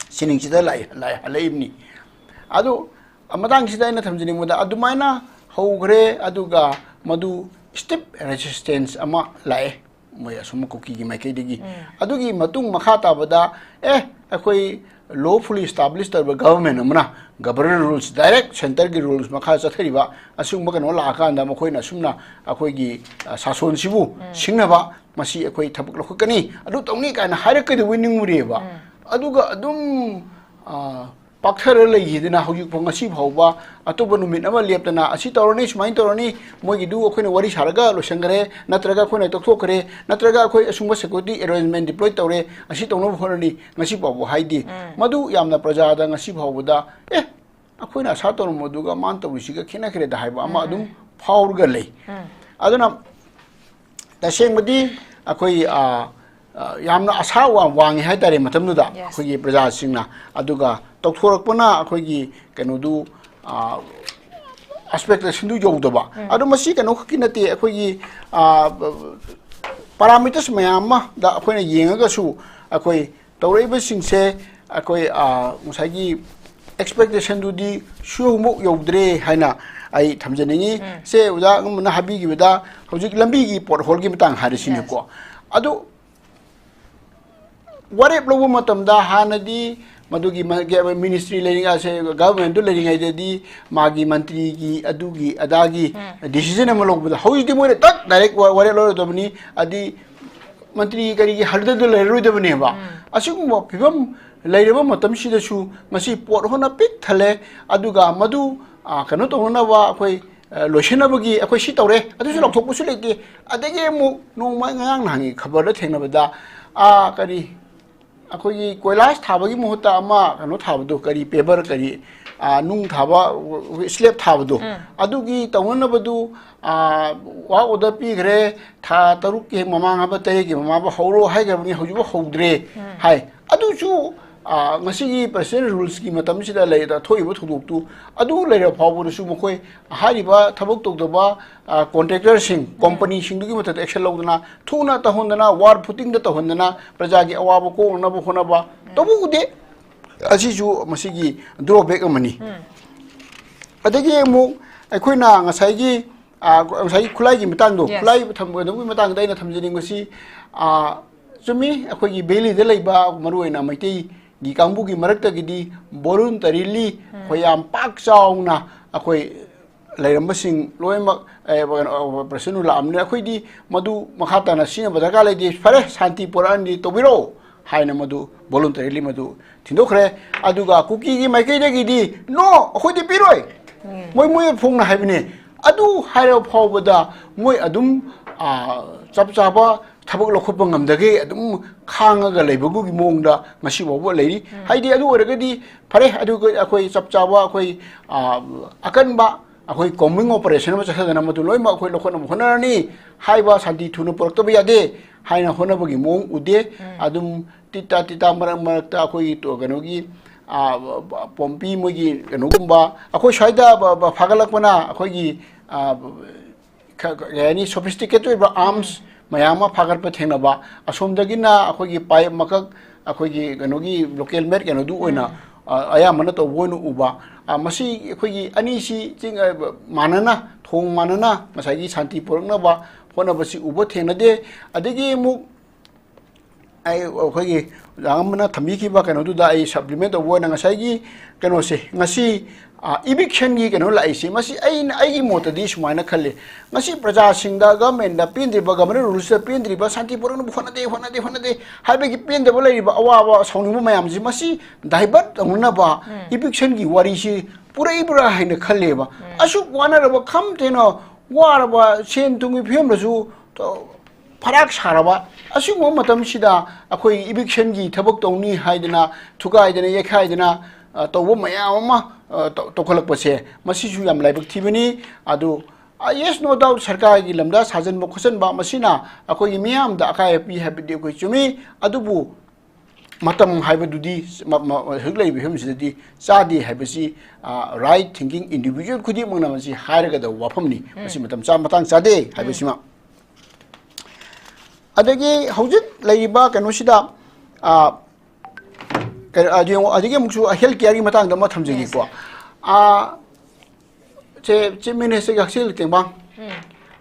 ꯁꯤꯅꯤꯡꯁꯤꯗ ꯂꯥꯏ, ꯂꯥꯏ ꯍꯜꯂꯛꯏꯕꯅꯤ꯫ ꯑꯗꯨ ꯃꯇꯥꯡꯁꯤꯗ ꯑꯩꯅ ꯊꯝꯖꯅꯤꯡꯕꯗ, ꯑꯗꯨꯃꯥꯏꯅ ꯍꯧꯈ꯭ꯔꯦ, ꯑꯗꯨꯒ ꯃꯗꯨ stiff resistance ꯑꯃ ꯂꯥꯛꯑꯦ ꯃꯣꯏ ꯑꯁꯨꯝ ꯀꯨꯀꯤꯒꯤ ꯃꯥꯏꯀꯩꯗꯒꯤ꯫ ꯑꯗꯨꯒꯤ ꯃꯇꯨꯡ ꯃꯈꯥ ꯇꯥꯕꯗ, ꯑꯦ, ꯑꯩꯈꯣꯏ lawfully establish ꯇꯧꯔꯤꯕ government ꯑꯃꯅ Governor Rules, direct centre ꯒꯤ rules ꯃꯈꯥ ꯆꯠꯊꯔꯤꯕ ꯑꯁꯤꯒꯨꯝꯕ ꯀꯩꯅꯣ ꯂꯥꯛꯑꯀꯥꯟꯗ ꯃꯈꯣꯏꯅ ꯑꯁꯨꯝꯅ ꯑꯩꯈꯣꯏꯒꯤ, ꯑ, ꯁꯥꯁꯣꯟꯁꯤꯕꯨ ꯁꯤꯡꯅꯕ ꯃꯁꯤ ꯑꯩꯈꯣꯏ ꯊꯕꯛ ꯂꯧꯈꯠꯀꯅꯤ, ꯑꯗꯨ ꯇꯧꯅꯤ ꯀꯥꯏꯅ ꯍꯥꯏꯔꯛꯀꯗꯧꯕꯩ ꯅꯤꯡꯉꯨꯔꯦꯕ꯫ ꯑꯗꯨꯒ ꯑꯗꯨꯝ, ꯑ, ꯄꯥꯛꯊꯔ ꯂꯩꯈꯤꯗꯅ ꯍꯧꯖꯤꯛ ꯐꯥꯎ, ꯉꯁꯤ ꯐꯥꯎꯕ ꯑꯇꯣꯞꯄ ꯅꯨꯃꯤꯠ ꯑꯃ ꯂꯦꯞꯇꯅ ꯑꯁꯤ ꯇꯧꯔꯅꯤ, ꯁꯨꯃꯥꯏꯅ ꯇꯧꯔꯅꯤ, ꯃꯣꯏꯒꯤꯗꯨ ꯑꯩꯈꯣꯏꯅ ꯋꯥꯔꯤ ꯁꯥꯔꯒ ꯂꯣꯏꯁꯟꯈ꯭ꯔꯦ, ꯅꯠꯇ꯭ꯔꯒ ꯑꯩꯈꯣꯏꯅ ꯇꯣꯛꯊꯣꯛꯈ꯭ꯔꯦ, ꯅꯠꯇ꯭ꯔꯒ ꯑꯩꯈꯣꯏ ꯑꯁꯨꯝꯕ security arrangement deploy ꯇꯧꯔꯦ, ꯑꯁꯤ ꯇꯧꯅꯕ ꯍꯣꯠꯅꯅꯤ, ꯉꯁꯤ ꯐꯥꯎꯕ ꯍꯥꯏꯗꯦ꯫ ꯃꯗꯨ ꯌꯥꯝꯅ ꯄ꯭ꯔꯖꯥꯗ ꯉꯁꯤ ꯐꯥꯎꯕꯗ, "ꯑꯦ, ꯑꯩꯈꯣꯏꯅ ꯑꯁꯥ ꯇꯧꯔꯝꯕꯗꯨꯒ ꯃꯥꯅ ꯇꯧꯔꯤꯁꯤꯒ ꯈꯦꯠꯅꯈ꯭ꯔꯦꯗ" ꯍꯥꯏꯕ ꯑꯃ ꯑꯗꯨꯝ ꯐꯥꯎꯔꯒ ꯂꯩ꯫ ꯑꯗꯨꯅ ꯇꯁꯦꯡꯕꯗꯤ ꯑꯩꯈꯣꯏ, ꯑ, ꯑ, ꯌꯥꯝꯅ ꯑꯁꯥ ꯋꯥ-, ꯋꯥꯡꯉꯤ ꯍꯥꯏꯇꯥꯔꯦ ꯃꯇꯝꯗꯨꯗ, Yes. ꯑꯩꯈꯣꯏꯒꯤ ꯄ꯭ꯔꯖꯥꯁꯤꯡꯅ꯫ ꯑꯗꯨꯒ ꯇꯧꯊꯣꯔꯛꯄꯅ ꯑꯩꯈꯣꯏꯒꯤ ꯀꯩꯅꯣꯗꯨ, ꯑ, expectation ꯗꯨ ꯌꯧꯗꯕ꯫ ꯑꯗꯣ ꯃꯁꯤ ꯀꯩꯅꯣ ꯈꯛꯀꯤ ꯅꯠꯇꯦ, ꯑꯩꯈꯣꯏꯒꯤ, ꯑ, parameters ꯃꯌꯥꯝ ꯑꯃꯗ ꯑꯩꯈꯣꯏꯅ ꯌꯦꯡꯉꯒꯁꯨ ꯑꯩꯈꯣꯏ ꯇꯧꯔꯛꯏꯕꯁꯤꯡꯁꯦ ꯑꯩꯈꯣꯏ, ꯑ, ꯉꯁꯥꯏꯒꯤ expectation ꯗꯨꯗꯤ ꯁꯨꯃꯨꯛ ꯌꯧꯗ꯭ꯔꯦ ꯍꯥꯏꯅ ꯑꯩ ꯊꯝꯖꯅꯤꯡꯉꯤ꯫ ꯁꯦ ꯑꯣꯖꯥ ꯑꯉꯝꯕꯅ ꯍꯥꯏꯕꯤꯈꯤꯕꯗ ꯍꯧꯖꯤꯛ ꯂꯝꯕꯤꯒꯤ pothole ꯒꯤ ꯃꯇꯥꯡ ꯍꯥꯏꯔꯤꯁꯤꯅꯦꯀꯣ꯫ Yes. ꯑꯗꯨ ꯋꯥꯔꯦꯞ ꯂꯧꯕ ꯃꯇꯝꯗ ꯍꯥꯟꯅꯗꯤ ꯃꯗꯨꯒꯤ ꯃꯤꯅꯤꯁꯇ꯭ꯔꯤ ꯂꯩꯔꯤꯉꯩꯁꯦ, ꯒꯚꯔꯟꯃꯦꯟꯠꯇꯨ ꯂꯩꯔꯤꯉꯩꯗꯗꯤ ꯃꯥꯒꯤ ꯃꯟꯇ꯭ꯔꯤꯒꯤ ꯑꯗꯨꯒꯤ ꯑꯗꯥꯒꯤ ꯗꯤꯁꯤꯖꯟ ꯑꯃ ꯂꯧꯕꯗ, ꯍꯧꯖꯤꯛꯇꯤ ꯃꯣꯏꯅ ꯇꯛ ꯗꯥꯏꯔꯦꯛ ꯋꯥꯔꯦꯞ ꯂꯧꯔꯗꯕꯅꯤ꯫ ꯑꯗꯤ ꯃꯟꯇ꯭ꯔꯤ ꯀꯔꯤꯒꯤ ꯍꯔꯗꯜꯗꯨ ꯂꯩꯔꯔꯣꯏꯗꯕꯅꯦꯕ꯫ ꯑꯁꯤꯒꯨꯝꯕ ꯐꯤꯕꯝ ꯂꯩꯔꯕ ꯃꯇꯝꯁꯤꯗꯁꯨ ꯉꯁꯤ ꯄꯣꯠ ꯍꯣꯅ ꯄꯤꯛ ꯊꯜꯂꯦ꯫ ꯑꯗꯨꯒ ꯃꯗꯨ, ꯑ, ꯀꯩꯅꯣ ꯇꯧꯅꯅꯕ ꯑꯩꯈꯣꯏ, ꯑ, ꯂꯣꯏꯁꯤꯟꯅꯕꯒꯤ ꯑꯩꯈꯣꯏ ꯁꯤ ꯇꯧꯔꯦ, ꯑꯗꯨꯁꯨ ꯂꯧꯊꯣꯛꯄꯁꯨ ꯂꯩꯇꯦ꯫ ꯑꯗꯒꯤ ꯑꯃꯨꯛ ꯅꯣꯡꯃ ꯉꯔꯥꯡ ꯅꯍꯥꯟꯒꯤ ꯈꯕꯔꯗ ꯊꯦꯡꯅꯕꯗ, ꯑ, ꯀꯔꯤ, ꯑꯩꯈꯣꯏꯒꯤ ꯀꯣꯏꯂꯥꯁ ꯊꯥꯕꯒꯤ ꯃꯍꯨꯠꯇ ꯑꯃ ꯀꯩꯅꯣ ꯊꯥꯕꯗꯣ, ꯀꯔꯤ, ꯄꯦꯕꯔ, ꯀꯔꯤ, ꯑ, ꯅꯨꯡ ꯊꯥꯕ, ꯁ꯭ꯂꯦꯕ ꯊꯥꯕꯗꯣ, ꯑꯗꯨꯒꯤ ꯇꯧꯅꯅꯕꯗꯨ, ꯑ, ꯋꯥꯔꯛ ꯑꯣꯔꯗꯔ ꯄꯤꯈ꯭ꯔꯦ꯫ ꯊꯥ ꯇꯔꯨꯛꯀꯤ ꯍꯦꯛ ꯃꯃꯥꯡ ꯍꯥꯏꯕ, ꯇꯔꯦꯠꯀꯤ ꯃꯃꯥꯡ ꯍꯥꯏꯕ ꯍꯧꯔꯣ ꯍꯥꯏꯈ꯭ꯔꯕꯅꯤ, ꯍꯧꯖꯤꯛꯐꯥꯎ ꯍꯧꯗ꯭ꯔꯦ ꯍꯥꯏ꯫ ꯑꯗꯨꯁꯨ, ꯑ, ꯉꯁꯤꯒꯤ ꯄ꯭ꯔꯁꯤꯗꯦꯟ ꯔꯨꯜꯁꯀꯤ ꯃꯇꯝꯁꯤꯗ ꯂꯩꯔ ꯊꯣꯛꯏꯕ ꯊꯧꯗꯣꯛꯇꯨ, ꯑꯗꯨ ꯂꯩꯔ ꯐꯥꯎꯕꯗꯁꯨ ꯃꯈꯣꯏ ꯍꯥꯏꯔꯤꯕ ꯊꯕꯛ ꯇꯧꯗꯕ, ꯑ, ꯀꯣꯟꯇ꯭ꯔꯦꯛꯇꯔꯁꯤꯡ, ꯀꯣꯝꯄꯅꯤꯁꯤꯡꯗꯨꯒꯤ ꯃꯊꯛꯇ ꯑꯦꯛꯁꯟ ꯂꯧꯗꯅ, ꯊꯨꯅ ꯇꯧꯍꯟꯗꯅ, ꯋꯥꯔ ꯐꯨꯇꯤꯡꯗ ꯇꯧꯍꯟꯗꯅ, ꯄ꯭ꯔꯖꯥꯒꯤ ꯑꯋꯥꯕ ꯀꯣꯛꯅꯅꯕ ꯍꯣꯠꯅꯕ ꯇꯧꯕ ꯎꯗꯦ꯫ ꯑꯁꯤꯁꯨ ꯃꯁꯤꯒꯤ ꯗ꯭ꯔꯣꯕꯦꯛ ꯑꯃꯅꯤ꯫ ꯑꯗꯒꯤ ꯑꯃꯨꯛ ꯑꯩꯈꯣꯏꯅ ꯉꯁꯥꯏꯒꯤ, ꯑ, ꯉꯁꯥꯏꯒꯤ ꯈꯨꯠꯂꯥꯏꯒꯤ ꯃꯇꯥꯡꯗꯣ, Yes. ꯈꯨꯠꯂꯥꯏ ꯊꯝꯕꯒꯤ ꯃꯇꯥꯡꯗ ꯑꯩꯅ ꯊꯝꯖꯅꯤꯡꯕꯁꯤ, ꯑ, ꯆꯨꯝꯃꯤ, ꯑꯩꯈꯣꯏꯒꯤ ꯚꯦꯂꯤꯗ ꯂꯩꯕ ꯃꯔꯨꯑꯣꯏꯅ ꯃꯩꯇꯩꯒꯤ ꯀꯥꯡꯕꯨꯒꯤ ꯃꯔꯛꯇꯒꯤꯗꯤ ꯚꯣꯂꯨꯟꯇꯔꯤꯂꯤ ꯑꯩꯈꯣꯏ ꯌꯥꯝ ꯄꯥꯛ ꯆꯥꯎꯅ ꯑꯩꯈꯣꯏ ꯂꯩꯔꯝꯕꯁꯤꯡ ꯂꯣꯏꯅꯃꯛ, ꯑꯦ, ꯀꯩꯅꯣ, ꯄ꯭ꯔꯁꯤꯗꯦꯟ ꯔꯨꯜ ꯂꯥꯛꯑꯕꯅꯤꯅ ꯑꯩꯈꯣꯏꯗꯤ ꯃꯗꯨ ꯃꯈꯥ ꯇꯥꯅ ꯁꯤꯖꯤꯟꯅꯕ ꯗꯔꯀꯥꯔ ꯂꯩꯇꯦ, ꯐꯔꯦ, ꯁꯥꯟꯇꯤ ꯄꯨꯔꯛꯑꯅꯤ, ꯇꯧꯕꯤꯔꯣ ꯍꯥꯏꯅ ꯃꯗꯨ ꯚꯣꯂꯨꯟꯇꯔꯤꯂꯤ ꯃꯗꯨ ꯊꯤꯟꯗꯣꯛꯈ꯭ꯔꯦ꯫ ꯑꯗꯨꯒ ꯀꯨꯀꯤꯒꯤ ꯃꯥꯏꯀꯩꯗꯒꯤꯗꯤ, "No, ꯑꯩꯈꯣꯏꯗꯤ ꯄꯤꯔꯣꯏ, ꯃꯣꯏ, ꯃꯣꯏ ꯐꯣꯡꯅ ꯍꯥꯏꯕꯅꯦ"꯫ ꯑꯗꯨ ꯍꯥꯏꯔꯕ ꯐꯥꯎꯕꯗ ꯃꯣꯏ ꯑꯗꯨꯝ, ꯑ, ꯆꯞ ꯆꯥꯕ ꯊꯕꯛ ꯂꯧꯈꯠꯄ ꯉꯝꯗꯒꯦ ꯑꯗꯨꯝ ꯈꯥꯡꯉꯒ ꯂꯩꯕꯒꯤ ꯃꯑꯣꯡꯗ ꯉꯁꯤ ꯐꯥꯎꯕ ꯂꯩꯔꯤ꯫ ꯍꯥꯏꯗꯤ ꯑꯗꯨ ꯑꯣꯏꯔꯒꯗꯤ ꯐꯔꯦ, ꯑꯗꯨꯒ ꯑꯩꯈꯣꯏ ꯆꯞ ꯆꯥꯕ ꯑꯩꯈꯣꯏ, ꯑ, ꯑꯀꯟꯕ ꯑꯩꯈꯣꯏ ꯀꯣꯝꯕꯤꯡ ꯑꯣꯄꯔꯦꯁꯟ ꯑꯃ ꯆꯠꯊꯗꯅ ꯃꯗꯨ ꯂꯣꯏꯅꯃꯛ ꯑꯩꯈꯣꯏ ꯂꯧꯈꯠꯅꯕ ꯍꯣꯠꯅꯔꯅꯤ ꯍꯥꯏꯕ, ꯁꯥꯟꯇꯤ ꯊꯨꯅ ꯄꯨꯔꯛꯇꯕ ꯌꯥꯗꯦ ꯍꯥꯏꯅ ꯍꯣꯠꯅꯕꯒꯤ ꯃꯑꯣꯡ ꯎꯗꯦ꯫ ꯑꯗꯨꯝ ꯇꯤꯇꯥ ꯇꯤꯇꯥ ꯃꯔꯛ ꯃꯔꯛꯇ ꯑꯩꯈꯣꯏꯒꯤ ꯇꯣ-, ꯀꯩꯅꯣꯒꯤ, ꯑ, ꯄꯣꯝꯄꯤ ꯃꯣꯏꯒꯤ ꯀꯩꯅꯣꯒꯨꯝꯕ ꯑꯩꯈꯣꯏ ꯁ꯭ꯋꯥꯏꯗ ꯕ-, ꯕ-, ꯐꯥꯒꯠꯂꯛꯄꯅ ꯑꯩꯈꯣꯏꯒꯤ, ꯑ, ꯈ-, ꯈ-, ꯀꯩ ꯍꯥꯏꯅꯤ, ꯁꯣꯐꯤꯁꯇꯤꯀꯦꯠ ꯑꯣꯏꯕ ꯑꯥꯔꯝꯁ ꯃꯌꯥꯝ ꯑꯃ ꯐꯥꯒꯠꯄ ꯊꯦꯡꯅꯕ, ꯑꯁꯣꯝꯗꯒꯤꯅ ꯑꯩꯈꯣꯏꯒꯤ ꯄꯥꯏꯞ ꯃꯀꯛ, ꯑꯩꯈꯣꯏꯒꯤ ꯀꯩꯅꯣꯒꯤ ꯂꯣꯀꯦꯜ ꯃꯦꯠ ꯀꯩꯅꯣꯗꯨ ꯑꯣꯏꯅ, ꯑ, ꯑꯌꯥꯝꯕꯅ ꯇꯧꯕ ꯑꯣꯏꯅ ꯎꯕ꯫ ꯑ, ꯃꯁꯤ ꯑꯩꯈꯣꯏꯒꯤ ꯑꯅꯤꯁꯤ ꯆꯤꯡ-, ꯑ, ꯃꯥꯟꯅꯅ, ꯊꯣꯡ ꯃꯥꯟꯅꯅ ꯉꯁꯥꯏꯒꯤ ꯁꯥꯟꯇꯤ ꯄꯨꯔꯛꯅꯕ ꯍꯣꯠꯅꯕꯁꯤ ꯎꯕ ꯊꯦꯡꯅꯗꯦ꯫ ꯑꯗꯒꯤ ꯑꯃꯨꯛ ꯑꯩ, ꯑꯩꯈꯣꯏꯒꯤ ꯑꯣꯖꯥ ꯑꯃꯅ ꯊꯝꯕꯤꯈꯤꯕ ꯀꯩꯅꯣꯗꯨꯗ ꯑꯩ supplement ꯇꯧꯕ ꯑꯣꯏꯅ ꯉꯁꯥꯏꯒꯤ ꯀꯩꯅꯣꯁꯦ, ꯉꯁꯤ, ꯑ, evictionꯒꯤ ꯀꯩꯅꯣ ꯂꯥꯛꯏꯁꯦ, ꯃꯁꯤ ꯑꯩꯅ, ꯑꯩꯒꯤ ꯃꯣꯠꯇꯗꯤ ꯁꯨꯃꯥꯏꯅ ꯈꯜꯂꯤ, ꯉꯁꯤ ꯄ꯭ꯔꯖꯥꯁꯤꯡꯗ, governmentꯗ ꯄꯦꯟꯗ꯭ꯔꯤꯕ, government rulesꯇ ꯄꯦꯟꯗ꯭ꯔꯤꯕ, ꯁꯥꯟꯇꯤ ꯄꯨꯔꯛꯅꯕ ꯍꯣꯠꯅꯗꯦ, ꯍꯣꯠꯅꯗꯦ, ꯍꯣꯠꯅꯗꯦ ꯍꯥꯏꯕꯒꯤ ꯄꯦꯟꯗꯕ ꯂꯩꯔꯤꯕ, ꯑꯋꯥꯕ, ꯁꯥꯎꯅꯤꯡꯕ ꯃꯌꯥꯝꯁꯤ, ꯃꯁꯤ divert ꯇꯧꯅꯅꯕ evictionꯒꯤ ꯋꯥꯔꯤꯁꯤ ꯄꯨꯔꯛꯏꯕ꯭ꯔꯥ ꯍꯥꯏꯅ ꯈꯜꯂꯦꯕ꯫ ꯑꯁꯨꯛ ꯋꯥꯅꯔꯕ, ꯈꯝ ꯊꯦꯡꯅ ꯋꯥꯔꯕ, ꯁꯦꯟ ꯊꯨꯝꯒꯤ ꯐꯤꯕꯝꯗꯁꯨ ꯐꯔꯥꯛ ꯁꯥꯔꯕ ꯑꯁꯤꯒꯨꯝꯕ ꯃꯇꯝꯁꯤꯗ ꯑꯩꯈꯣꯏ evictionꯒꯤ ꯊꯕꯛ ꯇꯧꯅꯤ ꯍꯥꯏꯗꯅ ꯊꯨꯒꯥꯏꯗꯅ ꯌꯩꯈꯥꯏꯗꯅ, ꯑ, ꯇꯧꯕ ꯃꯌꯥꯝ ꯑꯃ, ꯑ, ꯇꯧ-, ꯇꯧꯈꯠꯂꯛꯄꯁꯦ, ꯃꯁꯤꯁꯨ ꯌꯥꯝ ꯂꯥꯏꯕꯛ ꯊꯤꯕꯅꯤ꯫ ꯑꯗꯨ, ꯑ, yes, no doubt, ꯁꯔꯀꯥꯔꯒꯤ ꯂꯝꯗ ꯁꯥꯖꯟꯕ ꯈꯣꯠꯆꯟꯕ, ꯃꯁꯤꯅ ꯑꯩꯈꯣꯏꯒꯤ ꯃꯤꯌꯥꯝꯗ ꯑꯀꯥꯏꯕ ꯄꯤ ꯍꯥꯏꯕꯗꯤ ꯑꯩꯈꯣꯏ ꯆꯨꯝꯃꯤ꯫ ꯑꯗꯨꯕꯨ ꯃꯇꯝ ꯍꯥꯏꯕꯗꯨꯗꯤ ꯃ-, ꯃ-, ꯍꯧꯖꯤꯛ ꯂꯩꯔꯤꯕ ꯐꯤꯕꯝꯁꯤꯗꯗꯤ ꯆꯥꯗꯦ ꯍꯥꯏꯕꯁꯤ, ꯑ, right thinking individual ꯈꯨꯗꯤꯡꯃꯛꯅ ꯃꯁꯤ ꯍꯥꯏꯔꯒꯗꯕ ꯋꯥꯐꯝꯅꯤ꯫ ꯃꯁꯤ ꯃꯇꯝ ꯆꯥ-, ꯃꯇꯥꯡ ꯆꯥꯗꯦ ꯍꯥꯏꯕꯁꯤꯃ꯫ ꯑꯗꯒꯤ ꯍꯧꯖꯤꯛ ꯂꯩꯔꯤꯕ ꯀꯩꯅꯣꯁꯤꯗ, ꯑ, ꯀꯩ-, ꯑ, ꯌꯦꯡꯉꯣ, ꯑꯗꯒꯤ ꯑꯃꯨꯛꯁꯨ health careꯒꯤ ꯃꯇꯥꯡꯗ ꯑꯃ ꯊꯝꯖꯒꯦꯀꯣ꯫ ꯑ, ꯁꯦ Chief Ministerꯒꯤ ꯍꯛꯁꯦꯜ ꯇꯦꯡꯕꯥꯡ,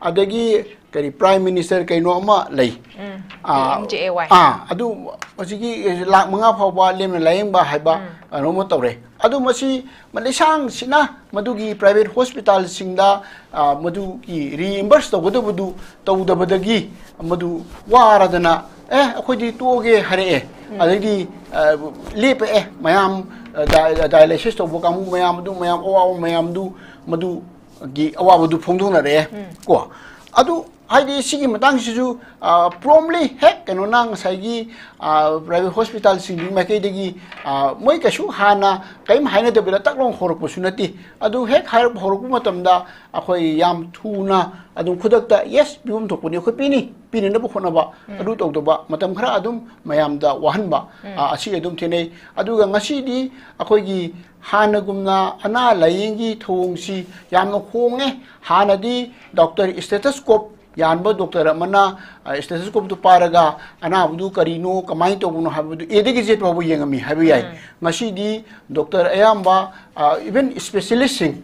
ꯑꯗꯒꯤ ꯀꯔꯤ Prime Minister ꯀꯩꯅꯣ ꯑꯃ ꯂꯩ꯫ ꯎꯝ, ꯑꯥ, P M J A Y꯫ ꯑꯥ, ꯑꯗꯨ ꯍꯧꯖꯤꯛꯀꯤ ꯂꯥꯛ ꯃꯉꯥ ꯐꯥꯎꯕ ꯂꯦꯝꯅ ꯂꯥꯌꯦꯡꯕ ꯍꯥꯏꯕ ꯀꯩꯅꯣ ꯑꯃ ꯇꯧꯔꯦ꯫ ꯑꯗꯨ ꯃꯁꯤ ꯂꯩꯁꯥꯡꯁꯤꯠꯅ ꯃꯗꯨꯒꯤ private hospitalꯁꯤꯡꯗ, ꯑꯥ, ꯃꯗꯨꯒꯤ reimburse ꯇꯧꯒꯗꯕꯗꯨ ꯇꯧꯗꯕꯗꯒꯤ ꯃꯗꯨ ꯋꯥꯔꯗꯅ, "ꯑꯦ, ꯑꯩꯈꯣꯏꯗꯤ ꯇꯣꯛꯑꯒꯦ" ꯍꯥꯏꯔꯛꯑꯦ꯫ ꯑꯗꯩꯗꯤ, ꯑ, ꯂꯦꯞꯄꯛꯑꯦ ꯃꯌꯥꯝ, ꯑ, ꯗꯥ-, dialysis ꯇꯧꯕ ꯀꯥꯡꯕꯨ ꯃꯌꯥꯝ ꯑꯗꯨ ꯃꯌꯥꯝ, ꯑꯋꯥꯕ ꯃꯌꯥꯝꯗꯨ, ꯃꯗꯨꯒꯤ ꯑꯋꯥꯕꯗꯨ ꯐꯣꯡꯗꯣꯛꯅꯔꯛꯑꯦ꯫ ꯀꯣ, ꯑꯗꯨ ꯍꯥꯏꯗꯤ ꯁꯤꯒꯤ ꯃꯇꯥꯡꯁꯤꯁꯨ, ꯑ, promptly ꯍꯦꯛ ꯀꯩꯅꯣꯅ ꯉꯁꯥꯏꯒꯤ, ꯑ, private hospitalꯁꯤꯡꯒꯤ ꯃꯥꯏꯀꯩꯗꯒꯤ, ꯑ, ꯃꯣꯏ ꯀꯩꯁꯨ ꯍꯥꯟꯅ ꯀꯔꯤꯝ ꯍꯥꯏꯅꯗꯕꯤꯗ ꯇꯛ ꯂꯥꯎ ꯍꯧꯔꯛꯄꯁꯨ ꯅꯠꯇꯦ꯫ ꯑꯗꯨ ꯍꯦꯛ ꯍꯥꯏꯔꯛꯄ, ꯍꯧꯔꯛꯄ ꯃꯇꯝꯗ ꯑꯩꯈꯣꯏ ꯌꯥꯝ ꯊꯨꯅ ꯑꯗꯨꯝ ꯈꯨꯗꯛꯇ, "Yes, ꯄꯤꯐꯝ ꯊꯣꯛꯄꯅꯤ, ꯑꯩꯈꯣꯏ ꯄꯤꯅꯤ", ꯄꯤꯅꯅꯕ ꯍꯣꯠꯅꯕ, ꯑꯗꯨ ꯇꯧꯗꯕ, ꯃꯇꯝ ꯈꯔ ꯑꯗꯨꯝ ꯃꯌꯥꯝꯗ ꯋꯥꯍꯟꯕ, ꯑ, ꯑꯁꯤ ꯑꯗꯨꯝ ꯊꯦꯡꯅꯩ꯫ ꯑꯗꯨꯒ ꯉꯁꯤꯗꯤ ꯑꯩꯈꯣꯏꯒꯤ ꯍꯥꯟꯅꯒꯨꯝꯅ ꯑꯅꯥ ꯂꯥꯌꯦꯡꯒꯤ ꯊꯧꯑꯣꯡꯁꯤ ꯌꯥꯝꯅ ꯍꯣꯡꯉꯦ꯫ ꯍꯥꯟꯅꯗꯤ doctor stethoscope ꯌꯥꯟꯕ doctor ꯑꯃꯅ, ꯑ, stethoscopeꯇꯨ ꯄꯥꯏꯔꯒ ꯑꯅꯥꯕꯗꯨ ꯀꯔꯤꯅꯣ, ꯀꯃꯥꯏꯅ ꯇꯧꯕꯅꯣ ꯍꯥꯏꯕꯗꯨ A ꯗꯒꯤ Z ꯐꯥꯎꯕ ꯌꯦꯡꯉꯝꯃꯤ ꯍꯥꯏꯕ ꯌꯥꯏ꯫ ꯉꯁꯤꯗꯤ doctor ꯑꯌꯥꯝꯕ, ꯑ, even specialistꯁꯤꯡ,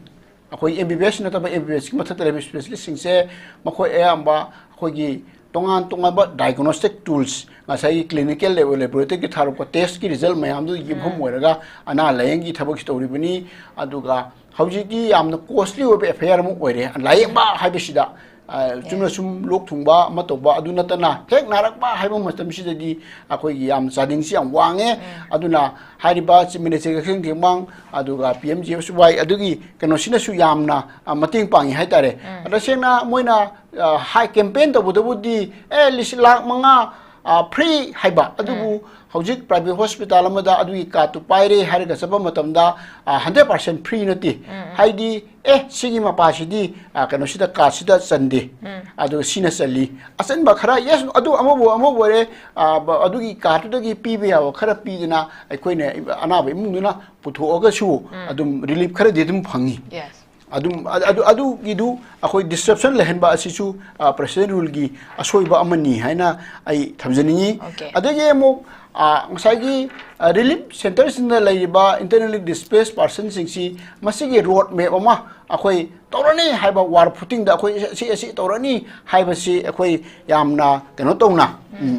ꯑꯩꯈꯣꯏ M B B S ꯅꯠꯇꯕ M B B Sꯀꯤ ꯃꯊꯛꯇ ꯂꯩꯕ specialistꯁꯤꯡꯁꯦ ꯃꯈꯣꯏ ꯑꯌꯥꯝꯕ ꯑꯩꯈꯣꯏꯒꯤ ꯇꯣꯉꯥꯟ ꯇꯣꯉꯥꯟꯕ diagnostic tools, ꯉꯁꯥꯏꯒꯤ clinical laboratoryꯒꯤ ꯊꯥꯔꯛꯄ testꯀꯤ result ꯃꯌꯥꯝꯗꯨ ꯌꯨꯝꯐꯝ ꯑꯣꯏꯔꯒ ꯑꯅꯥ ꯂꯥꯌꯦꯡꯒꯤ ꯊꯕꯛꯁꯤ ꯇꯧꯔꯤꯕꯅꯤ꯫ ꯑꯗꯨꯒ ꯍꯧꯖꯤꯛꯇꯤ ꯌꯥꯝꯅ costly ꯑꯣꯏꯕ affair ꯑꯃ ꯑꯣꯏꯔꯦ ꯂꯥꯌꯦꯡꯕ ꯍꯥꯏꯕꯁꯤꯗ꯫ ꯑ, ꯆꯨꯝꯅ ꯁꯨꯝ ꯂꯣꯛ ꯊꯨꯡꯕ ꯑꯃ ꯇꯧꯕ ꯑꯗꯨ ꯅꯠꯇꯅ, ꯍꯦꯛ ꯅꯥꯔꯛꯄ ꯍꯥꯏꯕ ꯃꯇꯝꯁꯤꯗꯗꯤ ꯑꯩꯈꯣꯏꯒꯤ ꯌꯥꯝ ꯆꯥꯗꯤꯡꯁꯤ ꯌꯥꯝ ꯋꯥꯡꯉꯦ꯫ ꯑꯗꯨꯅ ꯍꯥꯏꯔꯤꯕ Chief Minister ꯍꯛꯁꯦꯜ ꯇꯦꯡꯕꯥꯡ, ꯑꯗꯨꯒ P M G S Y ꯑꯗꯨꯒꯤ ꯀꯩꯅꯣꯁꯤꯅꯁꯨ ꯌꯥꯝꯅ, ꯑ, ꯃꯇꯦꯡ ꯄꯥꯡꯉꯤ ꯍꯥꯏꯇꯥꯔꯦ꯫ ꯇꯁꯦꯡꯅ ꯃꯣꯏꯅ, ꯑ, ꯍꯥꯏ campaign ꯇꯧꯕꯗꯕꯨꯗꯤ, "ꯑꯦ, ꯂꯤꯁꯤꯡ ꯂꯥꯈ ꯃꯉꯥ, ꯑ, free" ꯍꯥꯏꯕ, ꯑꯗꯨꯕꯨ ꯍꯧꯖꯤꯛ private hospital ꯑꯃꯗ ꯑꯗꯨꯒꯤ cardꯇꯨ ꯄꯥꯏꯔꯦ ꯍꯥꯏꯔꯒ ꯆꯠꯄ ꯃꯇꯝꯗ, ꯑ, hundred percent free ꯅꯠꯇꯦ꯫ ꯍꯥꯏꯗꯤ, "ꯑꯦ, ꯁꯤꯒꯤ ꯃꯄꯥꯁꯤꯗꯤ, ꯑ, ꯀꯩꯅꯣꯁꯤꯗ, cardꯁꯤꯗ ꯆꯟꯗꯦ, ꯑꯗꯨꯒ ꯁꯤꯅ ꯆꯜꯂꯤ", ꯑꯆꯟꯕ ꯈꯔ, yes, ꯑꯗꯨ ꯑꯃꯕꯨ ꯑꯃꯕꯨ ꯑꯣꯏꯔꯦ, ꯑ, ꯕ-, ꯑꯗꯨꯒꯤ cardꯇꯨꯗꯒꯤ ꯄꯤꯕ ꯌꯥꯕ ꯈꯔ ꯄꯤꯗꯅ ꯑꯩꯈꯣꯏꯅ ꯑꯅꯥꯕ ꯏꯃꯨꯡꯗꯨꯅ ꯄꯨꯊꯣꯛꯑꯒꯁꯨ ꯑꯗꯨꯝ relief ꯈꯔꯗꯤ ꯑꯗꯨꯝ ꯐꯪꯉꯤ꯫ Yes. ꯑꯗꯨꯝ, ꯑ-, ꯑꯗꯨ, ꯑꯗꯨꯒꯤꯗꯨ ꯑꯩꯈꯣꯏ disruption ꯂꯩꯍꯟꯕ ꯑꯁꯤꯁꯨ, ꯑ, President ruleꯒꯤ ꯑꯁꯣꯏꯕ ꯑꯃꯅꯤ ꯍꯥꯏꯅ ꯑꯩ ꯊꯝꯖꯅꯤꯡꯉꯤ꯫ Okay. ꯑꯗꯒꯤ ꯑꯃꯨꯛ, ꯑ, ꯉꯁꯥꯏꯒꯤ, ꯑ, relief centreꯁꯤꯡꯗ ꯂꯩꯔꯤꯕ internally displaced personꯁꯤꯡꯁꯤ ꯃꯁꯤꯒꯤ road map ꯑꯃ ꯑꯩꯈꯣꯏ ꯇꯧꯔꯅꯤ ꯍꯥꯏꯕ war footingꯗ ꯑꯩꯈꯣꯏ ꯑꯁꯤ, ꯑꯁꯤ ꯇꯧꯔꯅꯤ ꯍꯥꯏꯕꯁꯤ ꯑꯩꯈꯣꯏ ꯌꯥꯝꯅ ꯀꯩꯅꯣ ꯇꯧꯅ, ꯎꯝ,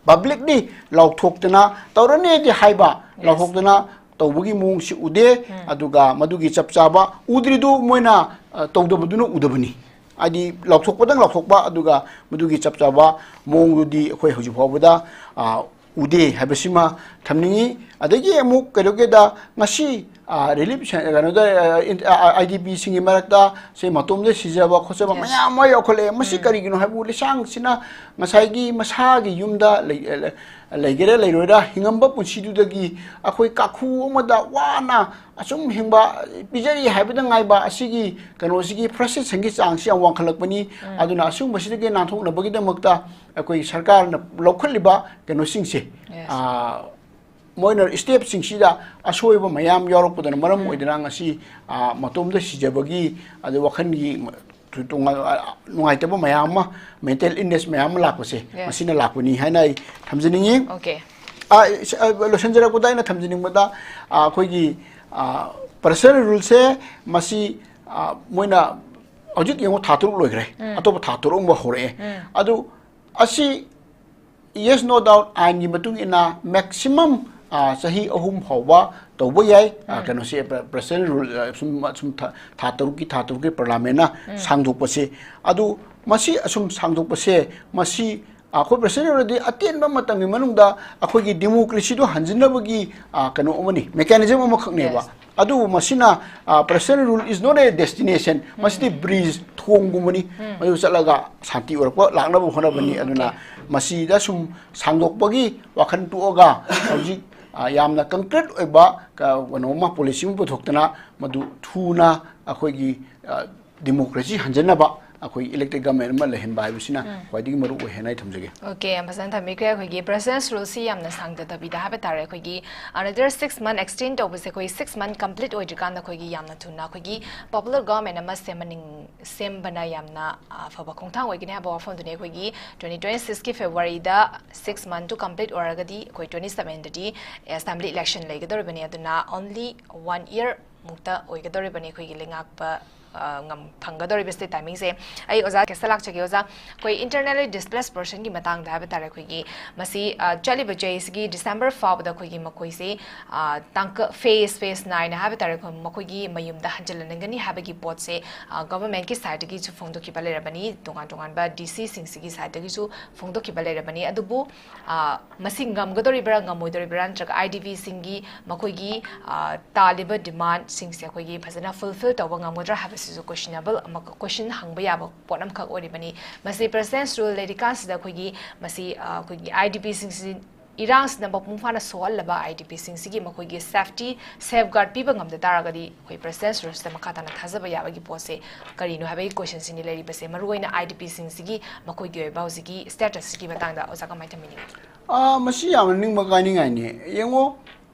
publicly ꯂꯥꯎꯊꯣꯛꯇꯅ ꯇꯧꯔꯅꯤꯗꯤ ꯍꯥꯏꯕ, Yes. ꯂꯥꯎꯊꯣꯛꯇꯅ ꯇꯧꯕꯒꯤ ꯃꯑꯣꯡꯁꯤ ꯎꯗꯦ꯫ ꯑꯗꯨꯒ ꯃꯗꯨꯒꯤ ꯆꯞ ꯆꯥꯕ ꯎꯗ꯭ꯔꯤꯗꯨ ꯃꯣꯏꯅ, ꯑ, ꯇꯧꯗꯕꯗꯨꯅ ꯎꯗꯕꯅꯤ꯫ ꯍꯥꯏꯗꯤ ꯂꯥꯎꯊꯣꯛꯄꯗꯪ ꯂꯥꯎꯊꯣꯛꯄ, ꯑꯗꯨꯒ ꯃꯗꯨꯒꯤ ꯆꯞ ꯆꯥꯕ ꯃꯑꯣꯡꯗꯨꯗꯤ ꯑꯩꯈꯣꯏ ꯍꯧꯖꯤꯛ ꯐꯥꯎꯕꯗ, ꯑ, ꯎꯗꯦ ꯍꯥꯏꯕꯁꯤꯃ ꯊꯝꯅꯤꯡꯉꯤ꯫ ꯑꯗꯒꯤ ꯑꯃꯨꯛ ꯀꯩꯗꯧꯒꯦꯗ, ꯉꯁꯤ, ꯑ, relief cen-, ꯀꯩꯅꯣꯗ, ꯑ, in-, ꯑ, IDPꯁꯤꯡꯒꯤ ꯃꯔꯛꯇ ꯁꯦ ꯃꯇꯣꯝꯗ ꯁꯤꯖꯕ ꯈꯣꯠꯆꯕ Yes. ꯃꯌꯥꯝ ꯑꯃ ꯌꯥꯎꯈꯠꯂꯛꯑꯦ꯫ ꯃꯁꯤ ꯀꯔꯤꯒꯤꯅꯣ ꯍꯥꯏꯕꯕꯨ ꯂꯤꯁꯥꯡꯁꯤꯅ ꯉꯁꯥꯏꯒꯤ ꯃꯁꯥꯒꯤ ꯌꯨꯝꯗ ꯂꯩ-, ꯂꯩꯒꯦꯔꯥ ꯂꯩꯔꯣꯏꯔꯥ ꯍꯤꯡꯉꯝꯕ ꯄꯨꯟꯁꯤꯗꯨꯗꯒꯤ ꯑꯩꯈꯣꯏ ꯀꯥꯈꯨ ꯑꯃꯗ ꯋꯥꯅ ꯑꯁꯨꯝ ꯍꯤꯡꯕ, ꯄꯤꯖꯔꯤ ꯍꯥꯏꯕꯗ ꯉꯥꯏꯕ ꯑꯁꯤꯒꯤ ꯀꯩꯅꯣꯁꯤꯒꯤ frustrationꯒꯤ ꯆꯥꯡꯁꯤ ꯌꯥꯝ ꯋꯥꯡꯈꯠꯂꯛꯄꯅꯤ꯫ ꯑꯗꯨꯅ ꯑꯁꯤꯒꯨꯝꯕꯁꯤꯗꯒꯤ ꯅꯥꯟꯊꯣꯛꯅꯕꯒꯤꯗꯃꯛꯇ ꯑꯩꯈꯣꯏ ꯁꯔꯀꯥꯔꯅ ꯂꯧꯈꯠꯂꯤꯕ ꯀꯩꯅꯣꯁꯤꯡꯁꯦ, Yes. ꯑ, ꯃꯣꯏꯅ stepꯁꯤꯡꯁꯤꯗ ꯑꯁꯣꯏꯕ ꯃꯌꯥꯝ ꯌꯥꯎꯔꯛꯄꯗꯨꯅ ꯃꯔꯝ ꯑꯣꯏꯗꯅ ꯉꯁꯤ, ꯑ, ꯃꯇꯣꯝꯗ ꯁꯤꯖꯕꯒꯤ, ꯑꯗꯩ ꯋꯥꯈꯜꯒꯤ ꯇꯣꯉꯥꯟ-, ꯑ, ꯅꯨꯡꯉꯥꯏꯇꯕ ꯃꯌꯥꯝ ꯑꯃ, mental illness ꯃꯌꯥꯝ ꯑꯃ ꯂꯥꯛꯄꯁꯦ, Yes. ꯃꯁꯤꯅ ꯂꯥꯛꯄꯅꯤ ꯍꯥꯏꯅ ꯑꯩ ꯊꯝꯖꯅꯤꯡꯉꯤ꯫ Okay. ꯑ, ꯏꯁ-, ꯑ, ꯂꯣꯏꯁꯤꯟꯖꯔꯛꯄꯗ ꯑꯩꯅ ꯊꯝꯖꯅꯤꯡꯕꯗ, ꯑ, ꯑꯩꯈꯣꯏꯒꯤ, ꯑ, President ruleꯁꯦ ꯃꯁꯤ, ꯑ, ꯃꯣꯏꯅ ꯍꯧꯖꯤꯛ ꯌꯦꯡꯉꯣ, ꯊꯥ ꯇꯔꯨꯛ ꯂꯣꯏꯈ꯭ꯔꯦ, ꯑꯇꯣꯞꯄ ꯊꯥ ꯇꯔꯨꯛ ꯑꯃ ꯍꯧꯔꯛꯑꯦ꯫ ꯑꯗꯨ ꯑꯁꯤ yes, no doubt ꯑꯥꯏꯟꯒꯤ ꯃꯇꯨꯡ ꯏꯟꯅ maximum, ꯑ, ꯆꯍꯤ ꯑꯍꯨꯝ ꯐꯥꯎꯕ ꯇꯧꯕ ꯌꯥꯏ꯫ ꯑ, ꯀꯩꯅꯣꯁꯦ, pre-, president rule, ꯑ, ꯁꯨꯝ, ꯁꯨꯝ ꯊꯥ, ꯊꯥ ꯇꯔꯨꯛꯀꯤ, ꯊꯥ ꯇꯔꯨꯛꯀꯤ parliament ꯅ ꯁꯥꯡꯗꯣꯛꯄꯁꯦ꯫ ꯑꯗꯨ ꯃꯁꯤ ꯑꯁꯨꯝ ꯁꯥꯡꯗꯣꯛꯄꯁꯦ, ꯃꯁꯤ, ꯑ, ꯑꯩꯈꯣꯏ president rule ꯗꯤ ꯑꯇꯦꯟꯕ ꯃꯇꯝꯒꯤ ꯃꯅꯨꯡꯗ ꯑꯩꯈꯣꯏꯒꯤ democracy ꯗꯣ ꯍꯟꯖꯤꯟꯅꯕꯒꯤ, ꯑ, ꯀꯩꯅꯣ ꯑꯃꯅꯤ, mechanism ꯑꯃꯈꯛꯅꯦꯕ꯫ Yes. ꯑꯗꯨꯕꯨ ꯃꯁꯤꯅ, ꯑ, president rule is not a destination, ꯃꯁꯤꯗꯤ bridge, ꯊꯣꯡꯒꯨꯝꯕꯅꯤ꯫ ꯃꯗꯨ ꯆꯠꯂꯒ ꯁꯥꯟꯇꯤ ꯑꯣꯏꯔꯛꯄ ꯂꯥꯛꯅꯕ ꯍꯣꯠꯅꯕꯅꯤ꯫ ꯑꯗꯨꯅ okay, ꯃꯁꯤꯗ ꯁꯨꯝ ꯁꯥꯡꯗꯣꯛꯄꯒꯤ ꯋꯥꯈꯜ ꯇꯣꯛꯑꯒ ꯍꯧꯖꯤꯛ, ꯑ, ꯌꯥꯝꯅ concrete ꯑꯣꯏꯕ ꯀ-, ꯀꯩꯅꯣꯝꯃ, policy ꯑꯃ ꯄꯨꯊꯣꯛꯇꯅ ꯃꯗꯨ ꯊꯨꯅ ꯑꯩꯈꯣꯏꯒꯤ, ꯑ, democracy ꯍꯟꯖꯟꯅꯕ ꯑꯩꯈꯣꯏ elected government ꯑꯃ ꯂꯩꯍꯟꯕ ꯍꯥꯏꯕꯁꯤꯅ ꯈ꯭ꯋꯥꯏꯗꯒꯤ ꯃꯔꯨ ꯑꯣꯏ ꯍꯥꯏꯅ ꯑꯩ ꯊꯝꯖꯒꯦ꯫ Okay, ꯌꯥꯝ ꯐꯖꯅ ꯊꯝꯕꯤꯈ꯭ꯔꯦ꯫ ꯑꯩꯈꯣꯏꯒꯤ president's rule ꯁꯤ ꯌꯥꯝꯅ ꯁꯥꯡꯗꯗꯕꯤꯗ ꯍꯥꯏꯕ ꯇꯥꯔꯦ, ꯑꯩꯈꯣꯏꯒꯤ another six month extend ꯇꯧꯕꯁꯦ, ꯑꯩꯈꯣꯏ six month complete ꯑꯣꯏꯗ꯭ꯔꯤꯀꯥꯟꯗ ꯑꯩꯈꯣꯏꯒꯤ ꯌꯥꯝꯅ ꯊꯨꯅ ꯑꯩꯈꯣꯏꯒꯤ popular government ꯑꯃ ꯁꯦꯝꯍꯟꯅꯤꯡ-, ꯁꯦꯝꯕꯅ ꯌꯥꯝꯅ, ꯑ, ꯐꯕ ꯈꯣꯡꯊꯥꯡ ꯑꯣꯏꯒꯅꯤ ꯍꯥꯏꯕ ꯋꯥꯐꯝꯗꯨꯅꯤ꯫ ꯑꯩꯈꯣꯏꯒꯤ twenty twenty six ꯀꯤ February ꯗ six month ꯇꯨ complete ꯑꯣꯏꯔꯒꯗꯤ ꯑꯩꯈꯣꯏ twenty seven ꯗꯗꯤ assembly election ꯂꯩꯒꯗꯧꯔꯤꯕꯅꯤ꯫ ꯑꯗꯨꯅ only one year ꯃꯨꯛꯇ ꯑꯣꯏꯒꯗꯧꯔꯤꯕꯅꯤ ꯑꯩꯈꯣꯏꯒꯤ ꯂꯩꯉꯥꯛꯄ, ꯑ, ꯉꯝ-, ꯐꯪꯒꯗꯧꯔꯤꯕꯁꯦ timing ꯁꯦ꯫ ꯑꯩ ꯑꯣꯖꯥ ꯀꯦꯁꯇ ꯂꯥꯛꯆꯒꯦ꯫ ꯑꯣꯖꯥ, ꯑꯩꯈꯣꯏ internally displaced person ꯒꯤ ꯃꯇꯥꯡꯗ ꯍꯥꯏꯕ ꯇꯥꯔꯦ, ꯑꯩꯈꯣꯏꯒꯤ ꯃꯁꯤ, ꯑ, ꯆꯠꯂꯤꯕ ꯆꯍꯤꯁꯤꯒꯤ December ꯐꯥꯎꯕꯗ ꯑꯩꯈꯣꯏꯒꯤ ꯃꯈꯣꯏꯁꯦ, ꯑ, ꯇꯥꯡꯀꯛ phase, phase ꯅꯥꯏꯅ ꯍꯥꯏꯕ ꯇꯥꯔꯦ, ꯑꯩꯈꯣꯏ ꯃꯈꯣꯏꯒꯤ ꯃꯌꯨꯝꯗ ꯍꯟꯖꯤꯜꯍꯟꯒꯅꯤ ꯍꯥꯏꯕꯒꯤ ꯄꯣꯠꯁꯦ, ꯑ, government ꯀꯤ side ꯇꯒꯤꯁꯨ ꯐꯣꯡꯗꯣꯛꯈꯤꯕ ꯂꯩꯔꯕꯅꯤ, ꯇꯣꯉꯥꯟ ꯇꯣꯉꯥꯟꯕ D C ꯁꯤꯡꯁꯤꯒꯤ side ꯇꯒꯤꯁꯨ ꯐꯣꯡꯗꯣꯛꯈꯤꯕ ꯂꯩꯔꯕꯅꯤ꯫ ꯑꯗꯨꯕꯨ, ꯑ, ꯃꯁꯤ ꯉꯝꯒꯗꯧꯔꯤꯕ꯭ꯔꯥ, ꯉꯝꯃꯣꯏꯗꯧꯔꯤꯕ꯭ꯔꯥ, ꯅꯠꯇ꯭ꯔꯒ I D P ꯁꯤꯡꯒꯤ ꯃꯈꯣꯏꯒꯤ, ꯑ, ꯇꯥꯜꯂꯤꯕ demand ꯁꯤꯡꯁꯦ ꯑꯩꯈꯣꯏꯒꯤ ꯐꯖꯅ fulfill ꯇꯧꯕ ꯉꯝꯒꯗ꯭ꯔꯥ ꯍꯥꯏꯕꯁꯤꯁꯨ questionable ꯑꯃ, question ꯍꯪꯕ ꯌꯥꯕ ꯄꯣꯠ ꯑꯃꯈꯛ ꯑꯣꯏꯔꯤꯕꯅꯤ꯫ ꯃꯁꯤ president's rule ꯂꯩꯔꯤꯀꯥꯟꯁꯤꯗ ꯑꯩꯈꯣꯏꯒꯤ ꯃꯁꯤ, ꯑ, ꯑꯩꯈꯣꯏꯒꯤ I D P ꯁꯤꯡꯁꯤ ꯏꯔꯥꯡꯁꯤꯅ ꯃꯄꯨꯡ ꯐꯥꯅ ꯁꯣꯛꯍꯜꯂꯕ I D P ꯁꯤꯡꯁꯤꯒꯤ ꯃꯈꯣꯏꯒꯤ safety safeguard ꯄꯤꯕ ꯉꯝꯗ ꯇꯥꯔꯒꯗꯤ ꯑꯩꯈꯣꯏ president's rule ꯁꯤꯗ ꯃꯈꯥ ꯇꯥꯅ ꯊꯥꯖꯕ ꯌꯥꯕꯒꯤ ꯄꯣꯠꯁꯦ ꯀꯔꯤꯅꯣ ꯍꯥꯏꯕꯒꯤ question ꯁꯤꯅꯤ ꯂꯩꯔꯤꯕꯁꯦ꯫ ꯃꯔꯨꯑꯣꯏꯅ I D P ꯁꯤꯡꯁꯤꯒꯤ ꯃꯈꯣꯏꯒꯤ ꯑꯣꯏꯕ ꯍꯧꯖꯤꯛꯀꯤ status ꯁꯤꯒꯤ ꯃꯇꯥꯡꯗ ꯑꯣꯖꯥ ꯀꯃꯥꯏꯅ ꯊꯝꯕꯤꯅꯤꯡꯉꯤ? ꯑꯥ, ꯃꯁꯤ ꯌꯥꯝꯅ ꯅꯤꯡꯕ ꯀꯥꯏꯅꯤꯡꯉꯥꯏꯅꯤ꯫ ꯌꯦꯡꯉꯣ,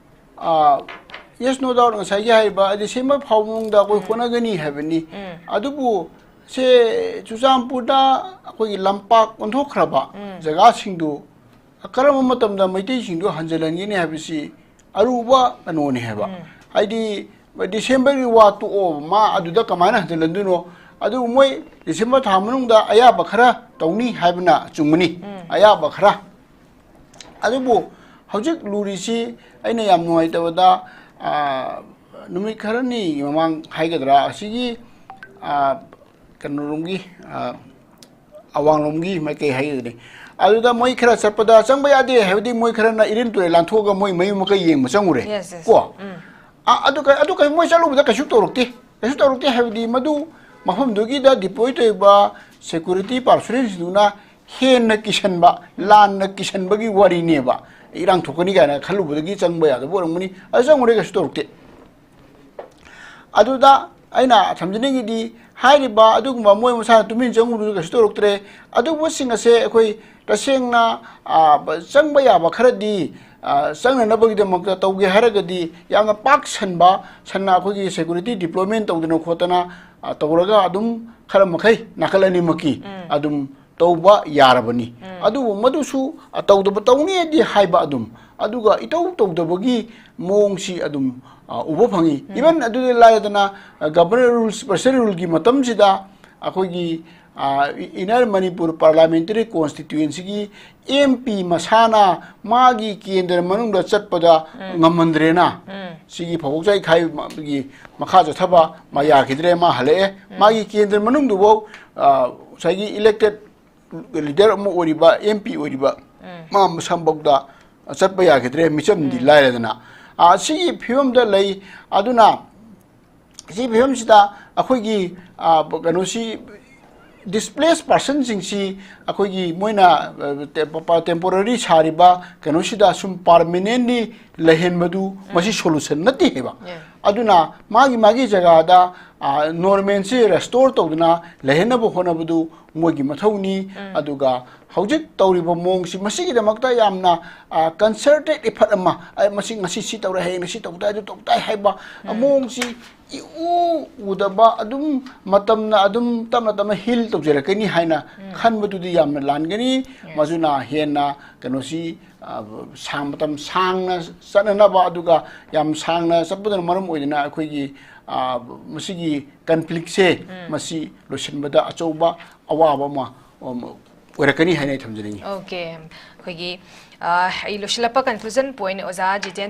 ꯑꯥ, yes, no doubt ꯉꯁꯥꯏꯒꯤ ꯍꯥꯏꯔꯤꯕ December ꯐꯥꯎꯕ ꯃꯅꯨꯡꯗ ꯑꯩꯈꯣꯏ ꯍꯣꯠꯅꯒꯅꯤ ꯍꯥꯏꯕꯅꯤ꯫ ꯑꯗꯨꯕꯨ ꯁꯦ ꯆꯨꯔꯆꯥꯟꯄꯨꯔꯗ ꯑꯩꯈꯣꯏꯒꯤ ꯂꯝꯄꯥꯛ ꯑꯣꯟꯊꯣꯛꯈ꯭ꯔꯕ ꯖꯒꯥꯁꯤꯡꯗꯨ ꯀꯔꯝꯕ ꯃꯇꯝꯗ ꯃꯩꯇꯩꯁꯤꯡꯗꯨ ꯍꯟꯖꯤꯜꯍꯟꯒꯅꯤ ꯍꯥꯏꯕꯁꯤ ꯑꯔꯨꯕ ꯀꯩꯅꯣꯅꯤ ꯍꯥꯏꯕ꯫ ꯍꯥꯏꯗꯤ, December ꯒꯤ ꯋꯥ ꯇꯣꯛꯑꯣ, ꯃꯥ ꯑꯗꯨꯗ ꯀꯃꯥꯏꯅ ꯍꯟꯖꯤꯜꯍꯟꯗꯣꯏꯅꯣ? ꯑꯗꯨꯕꯨ ꯃꯣꯏ ꯗꯤꯁꯦꯝꯕꯔ ꯊꯥ ꯃꯅꯨꯡꯗ ꯑꯌꯥꯕ ꯈꯔ ꯇꯧꯅꯤ ꯍꯥꯏꯕꯅ ꯆꯨꯝꯒꯅꯤ, ꯑꯌꯥꯕ ꯈꯔ꯫ ꯑꯗꯨꯕꯨ ꯍꯧꯖꯤꯛ ꯂꯨꯔꯤꯁꯤ ꯑꯩꯅ ꯌꯥꯝ ꯅꯨꯡꯉꯥꯏꯇꯕꯗ, ꯑꯥ, ꯅꯨꯃꯤꯠ ꯈꯔꯅꯤ ꯃꯃꯥꯡ ꯍꯥꯏꯒꯗ꯭ꯔꯥ, ꯑꯁꯤꯒꯤ, ꯑꯥ, ꯀꯩꯅꯣꯔꯣꯝꯒꯤ, ꯑꯥ, ꯑꯋꯥꯡꯂꯣꯝꯒꯤ ꯃꯥꯏꯀꯩ ꯍꯥꯏꯒꯗ꯭ꯔꯥ, ꯑꯗꯨꯗ ꯃꯣꯏ ꯈꯔ ꯆꯠꯄꯗ ꯆꯪꯕ ꯌꯥꯗꯦ ꯍꯥꯏꯕꯗꯤ ꯃꯣꯏ ꯈꯔꯅ ꯏꯔꯤꯜ ꯇꯨꯔꯦꯜ ꯂꯥꯟꯊꯣꯛꯑꯒ ꯃꯣꯏ ꯃꯌꯨꯝ ꯃꯀꯩ ꯌꯦꯡꯕ ꯆꯪꯉꯨꯔꯦ꯫ Yes, yes. ꯀꯣ? ꯎꯝ꯫ ꯑ-, ꯑꯗꯨ ꯀ-, ꯑꯗꯨ ꯀ-, ꯃꯣꯏ ꯆꯠꯂꯨꯕꯗ ꯀꯩꯁꯨ ꯇꯧꯔꯛꯇꯦ꯫ ꯀꯩꯁꯨ ꯇꯧꯔꯛꯇꯦ ꯍꯥꯏꯕꯗꯤ ꯃꯗꯨ ꯃꯐꯝꯗꯨꯒꯤꯗ deploy ꯇꯧꯔꯤꯕ security personnelꯁꯤꯡꯗꯨꯅ ꯍꯦꯟꯅ ꯀꯤꯁꯟꯕ, ꯂꯥꯟꯅ ꯀꯤꯁꯟꯕꯒꯤ ꯋꯥꯔꯤꯅꯦꯕ꯫ ꯏꯔꯥꯡ ꯊꯣꯛꯀꯅꯤ ꯀꯥꯏꯅ ꯈꯜꯂꯨꯕꯗꯒꯤ ꯆꯪꯕ ꯌꯥꯗꯕ ꯑꯣꯏꯔꯝꯒꯅꯤ꯫ ꯑꯗꯨ ꯆꯪꯉꯨꯔꯦ, ꯀꯩꯁꯨ ꯇꯧꯔꯛꯇꯦ꯫ ꯑꯗꯨꯗ ꯑꯩꯅ ꯊꯝꯖꯅꯤꯡꯉꯤꯗꯤ, ꯍꯥꯏꯔꯤꯕ ꯑꯗꯨꯒꯨꯝꯕ ꯃꯣꯏ ꯃꯁꯥꯅ ꯇꯨꯃꯤꯟ ꯆꯪꯉꯨꯕꯗꯨ ꯀꯩꯁꯨ ꯇꯧꯔꯛꯇ꯭ꯔꯦ꯫ ꯑꯗꯨꯒꯨꯝꯕꯁꯤꯡ ꯑꯁꯦ ꯑꯩꯈꯣꯏ ꯇꯁꯦꯡꯅ, ꯑ, ꯆꯪꯕ ꯌꯥꯕ ꯈꯔꯗꯤ, ꯑ, ꯆꯪꯅꯅꯕꯒꯤꯗꯃꯛꯇ ꯇꯧꯒꯦ ꯍꯥꯏꯔꯒꯗꯤ ꯌꯥꯝꯅ ꯄꯥꯛ ꯁꯟꯕ, ꯁꯟꯅ ꯑꯩꯈꯣꯏꯒꯤ security deployment ꯇꯧꯗꯅ ꯈꯣꯠꯇꯅ, ꯑ, ꯇꯧꯔꯒ ꯑꯗꯨꯝ ꯈꯔ ꯃꯈꯩ ꯅꯥꯀꯜ ꯑꯅꯤꯃꯛꯀꯤ ꯎꯝ꯫ ꯑꯗꯨꯝ ꯇꯧꯕ ꯌꯥꯔꯕꯅꯤ꯫ ꯎꯝ꯫ ꯑꯗꯨꯕꯨ ꯃꯗꯨꯁꯨ, ꯑ, ꯇꯧꯗꯕ, ꯇꯧꯅꯤꯗꯤ ꯍꯥꯏꯕ ꯑꯗꯨꯝ, ꯑꯗꯨꯒ ꯏꯇꯧ ꯇꯧꯗꯕꯒꯤ ꯃꯑꯣꯡꯁꯤ ꯑꯗꯨꯝ, ꯑ, ꯎꯕ ꯐꯪꯉꯤ꯫ ꯎꯝ꯫ Even ꯑꯗꯨꯗꯤ ꯂꯥꯏꯔꯗꯅ, ꯑ, Governor Rules, Special Ruleꯒꯤ ꯃꯇꯝꯁꯤꯗ ꯑꯩꯈꯣꯏꯒꯤ, ꯑ, E-, Inner Manipur Parliamentary Constituencyꯒꯤ MP ꯃꯁꯥꯅ ꯃꯥꯒꯤ ꯀꯦꯟꯗ꯭ꯔ ꯃꯅꯨꯡꯗ ꯆꯠꯄꯗ ꯎꯝ꯫ ꯉꯝꯍꯟꯗ꯭ꯔꯦꯅ꯫ ꯎꯝ꯫ ꯁꯤꯒꯤ ꯐꯧꯕꯣꯛꯆꯥꯏ ꯈꯥꯏꯒꯤ ꯃꯈꯥ ꯆꯠꯊꯕ ꯃꯥ ꯌꯥꯈꯤꯗ꯭ꯔꯦ, ꯃꯥ ꯍꯜꯂꯛꯑꯦ꯫ ꯎꯝ꯫ ꯃꯥꯒꯤ ꯀꯦꯟꯗ꯭ꯔ ꯃꯅꯨꯡꯗꯨꯐꯥꯎ, ꯑ, ꯉꯁꯥꯏꯒꯤ elected leader ꯑꯃ ꯑꯣꯏꯔꯤꯕ, MP ꯑꯣꯏꯔꯤꯕ, ꯎꯝ꯫ ꯃꯥ ꯃꯁꯥꯃꯛꯇ ꯆꯠꯄ ꯌꯥꯈꯤꯗ꯭ꯔꯦ, ꯃꯤꯆꯝꯗꯤ ꯎꯝ꯫ ꯂꯥꯏꯔꯗꯅ꯫ ꯑ, ꯁꯤꯒꯤ ꯐꯤꯕꯝꯗ ꯂꯩ꯫ ꯑꯗꯨꯅ ꯁꯤꯒꯤ ꯐꯤꯕꯝꯁꯤꯗ ꯑꯩꯈꯣꯏꯒꯤ, ꯑ, ꯀꯩꯅꯣꯁꯤ, displaced personꯁꯤꯡꯁꯤ ꯑꯩꯈꯣꯏꯒꯤ ꯃꯣꯏꯅ, ꯑ, ꯇꯦ-, ꯄ-, ꯄ-, temporary ꯁꯥꯔꯤꯕ ꯀꯩꯅꯣꯁꯤꯗ ꯁꯨꯝ permanently ꯂꯩꯍꯟꯕꯗꯨ ꯎꯝ꯫ ꯃꯁꯤ solution ꯅꯠꯇꯦ ꯍꯥꯏꯕ꯫ ꯌꯥ꯫ ꯑꯗꯨꯅ ꯃꯥꯒꯤ, ꯃꯥꯒꯤ ꯖꯒꯥꯗ, ꯑ, normalꯁꯤ restore ꯇꯧꯗꯨꯅ ꯂꯩꯍꯟꯅꯕ ꯍꯣꯠꯅꯕꯗꯨ ꯃꯣꯏꯒꯤ ꯃꯊꯧꯅꯤ꯫ ꯎꯝ꯫ ꯑꯗꯨꯒ ꯍꯧꯖꯤꯛ ꯇꯧꯔꯤꯕ ꯃꯑꯣꯡꯁꯤ, ꯃꯁꯤꯒꯤꯗꯃꯛꯇ ꯌꯥꯝꯅ, ꯑ, concerted effort ꯑꯃ, ꯑ, ꯃꯁꯤ ꯉꯁꯤ ꯁꯤ ꯇꯧꯔꯦ, ꯍꯌꯦꯡꯅ ꯁꯤ ꯇꯧ ꯇꯥꯏ, ꯑꯗꯨ ꯇꯧ ꯇꯥꯏ ꯍꯥꯏꯕ ꯎꯝ꯫ ꯃꯑꯣꯡꯁꯤ ꯏꯎ ꯎꯗꯕ, ꯑꯗꯨꯝ ꯃꯇꯝꯅ ꯑꯗꯨꯝ ꯇꯞꯅ ꯇꯞꯅ heal ꯇꯧꯖꯔꯛꯀꯅꯤ ꯍꯥꯏꯅ ꯎꯝ꯫ ꯈꯟꯕꯗꯨꯗꯤ ꯌꯥꯝꯅ ꯂꯥꯟꯒꯅꯤ꯫ Yes. ꯃꯗꯨꯅ ꯍꯦꯟꯅ ꯀꯩꯅꯣꯁꯤ, ꯑ, ꯁꯥꯡ-, ꯃꯇꯝ ꯁꯥꯡꯅ ꯆꯠꯅꯅꯕ, ꯑꯗꯨꯒ ꯌꯥꯝ ꯁꯥꯡꯅ ꯆꯠꯄꯗꯨꯅ ꯃꯔꯝ ꯑꯣꯏꯗꯨꯅ ꯑꯩꯈꯣꯏꯒꯤ, ꯑ, ꯃꯁꯤꯒꯤ ꯀꯟꯐ꯭ꯂꯤꯛꯁꯦ ꯃꯁꯤ ꯂꯣꯏꯁꯤꯟꯕꯗ ꯑꯆꯧꯕ ꯑꯋꯥꯕ ꯑꯃ, ꯑꯝ, ꯑꯣꯏꯔꯛꯀꯅꯤ ꯍꯥꯏꯅ ꯑꯩ ꯊꯝꯖꯅꯤꯡꯉꯤ꯫ ꯑꯣꯀꯦ, ꯑꯩꯈꯣꯏꯒꯤ, ꯑ, ꯑꯩ ꯂꯣꯏꯁꯤꯜꯂꯛꯄ ꯀꯟꯀ꯭ꯂꯨꯖꯟ ꯄꯣꯏꯟ ꯑꯣꯖꯥ ꯖꯤꯇꯦꯟꯗ꯭ꯔ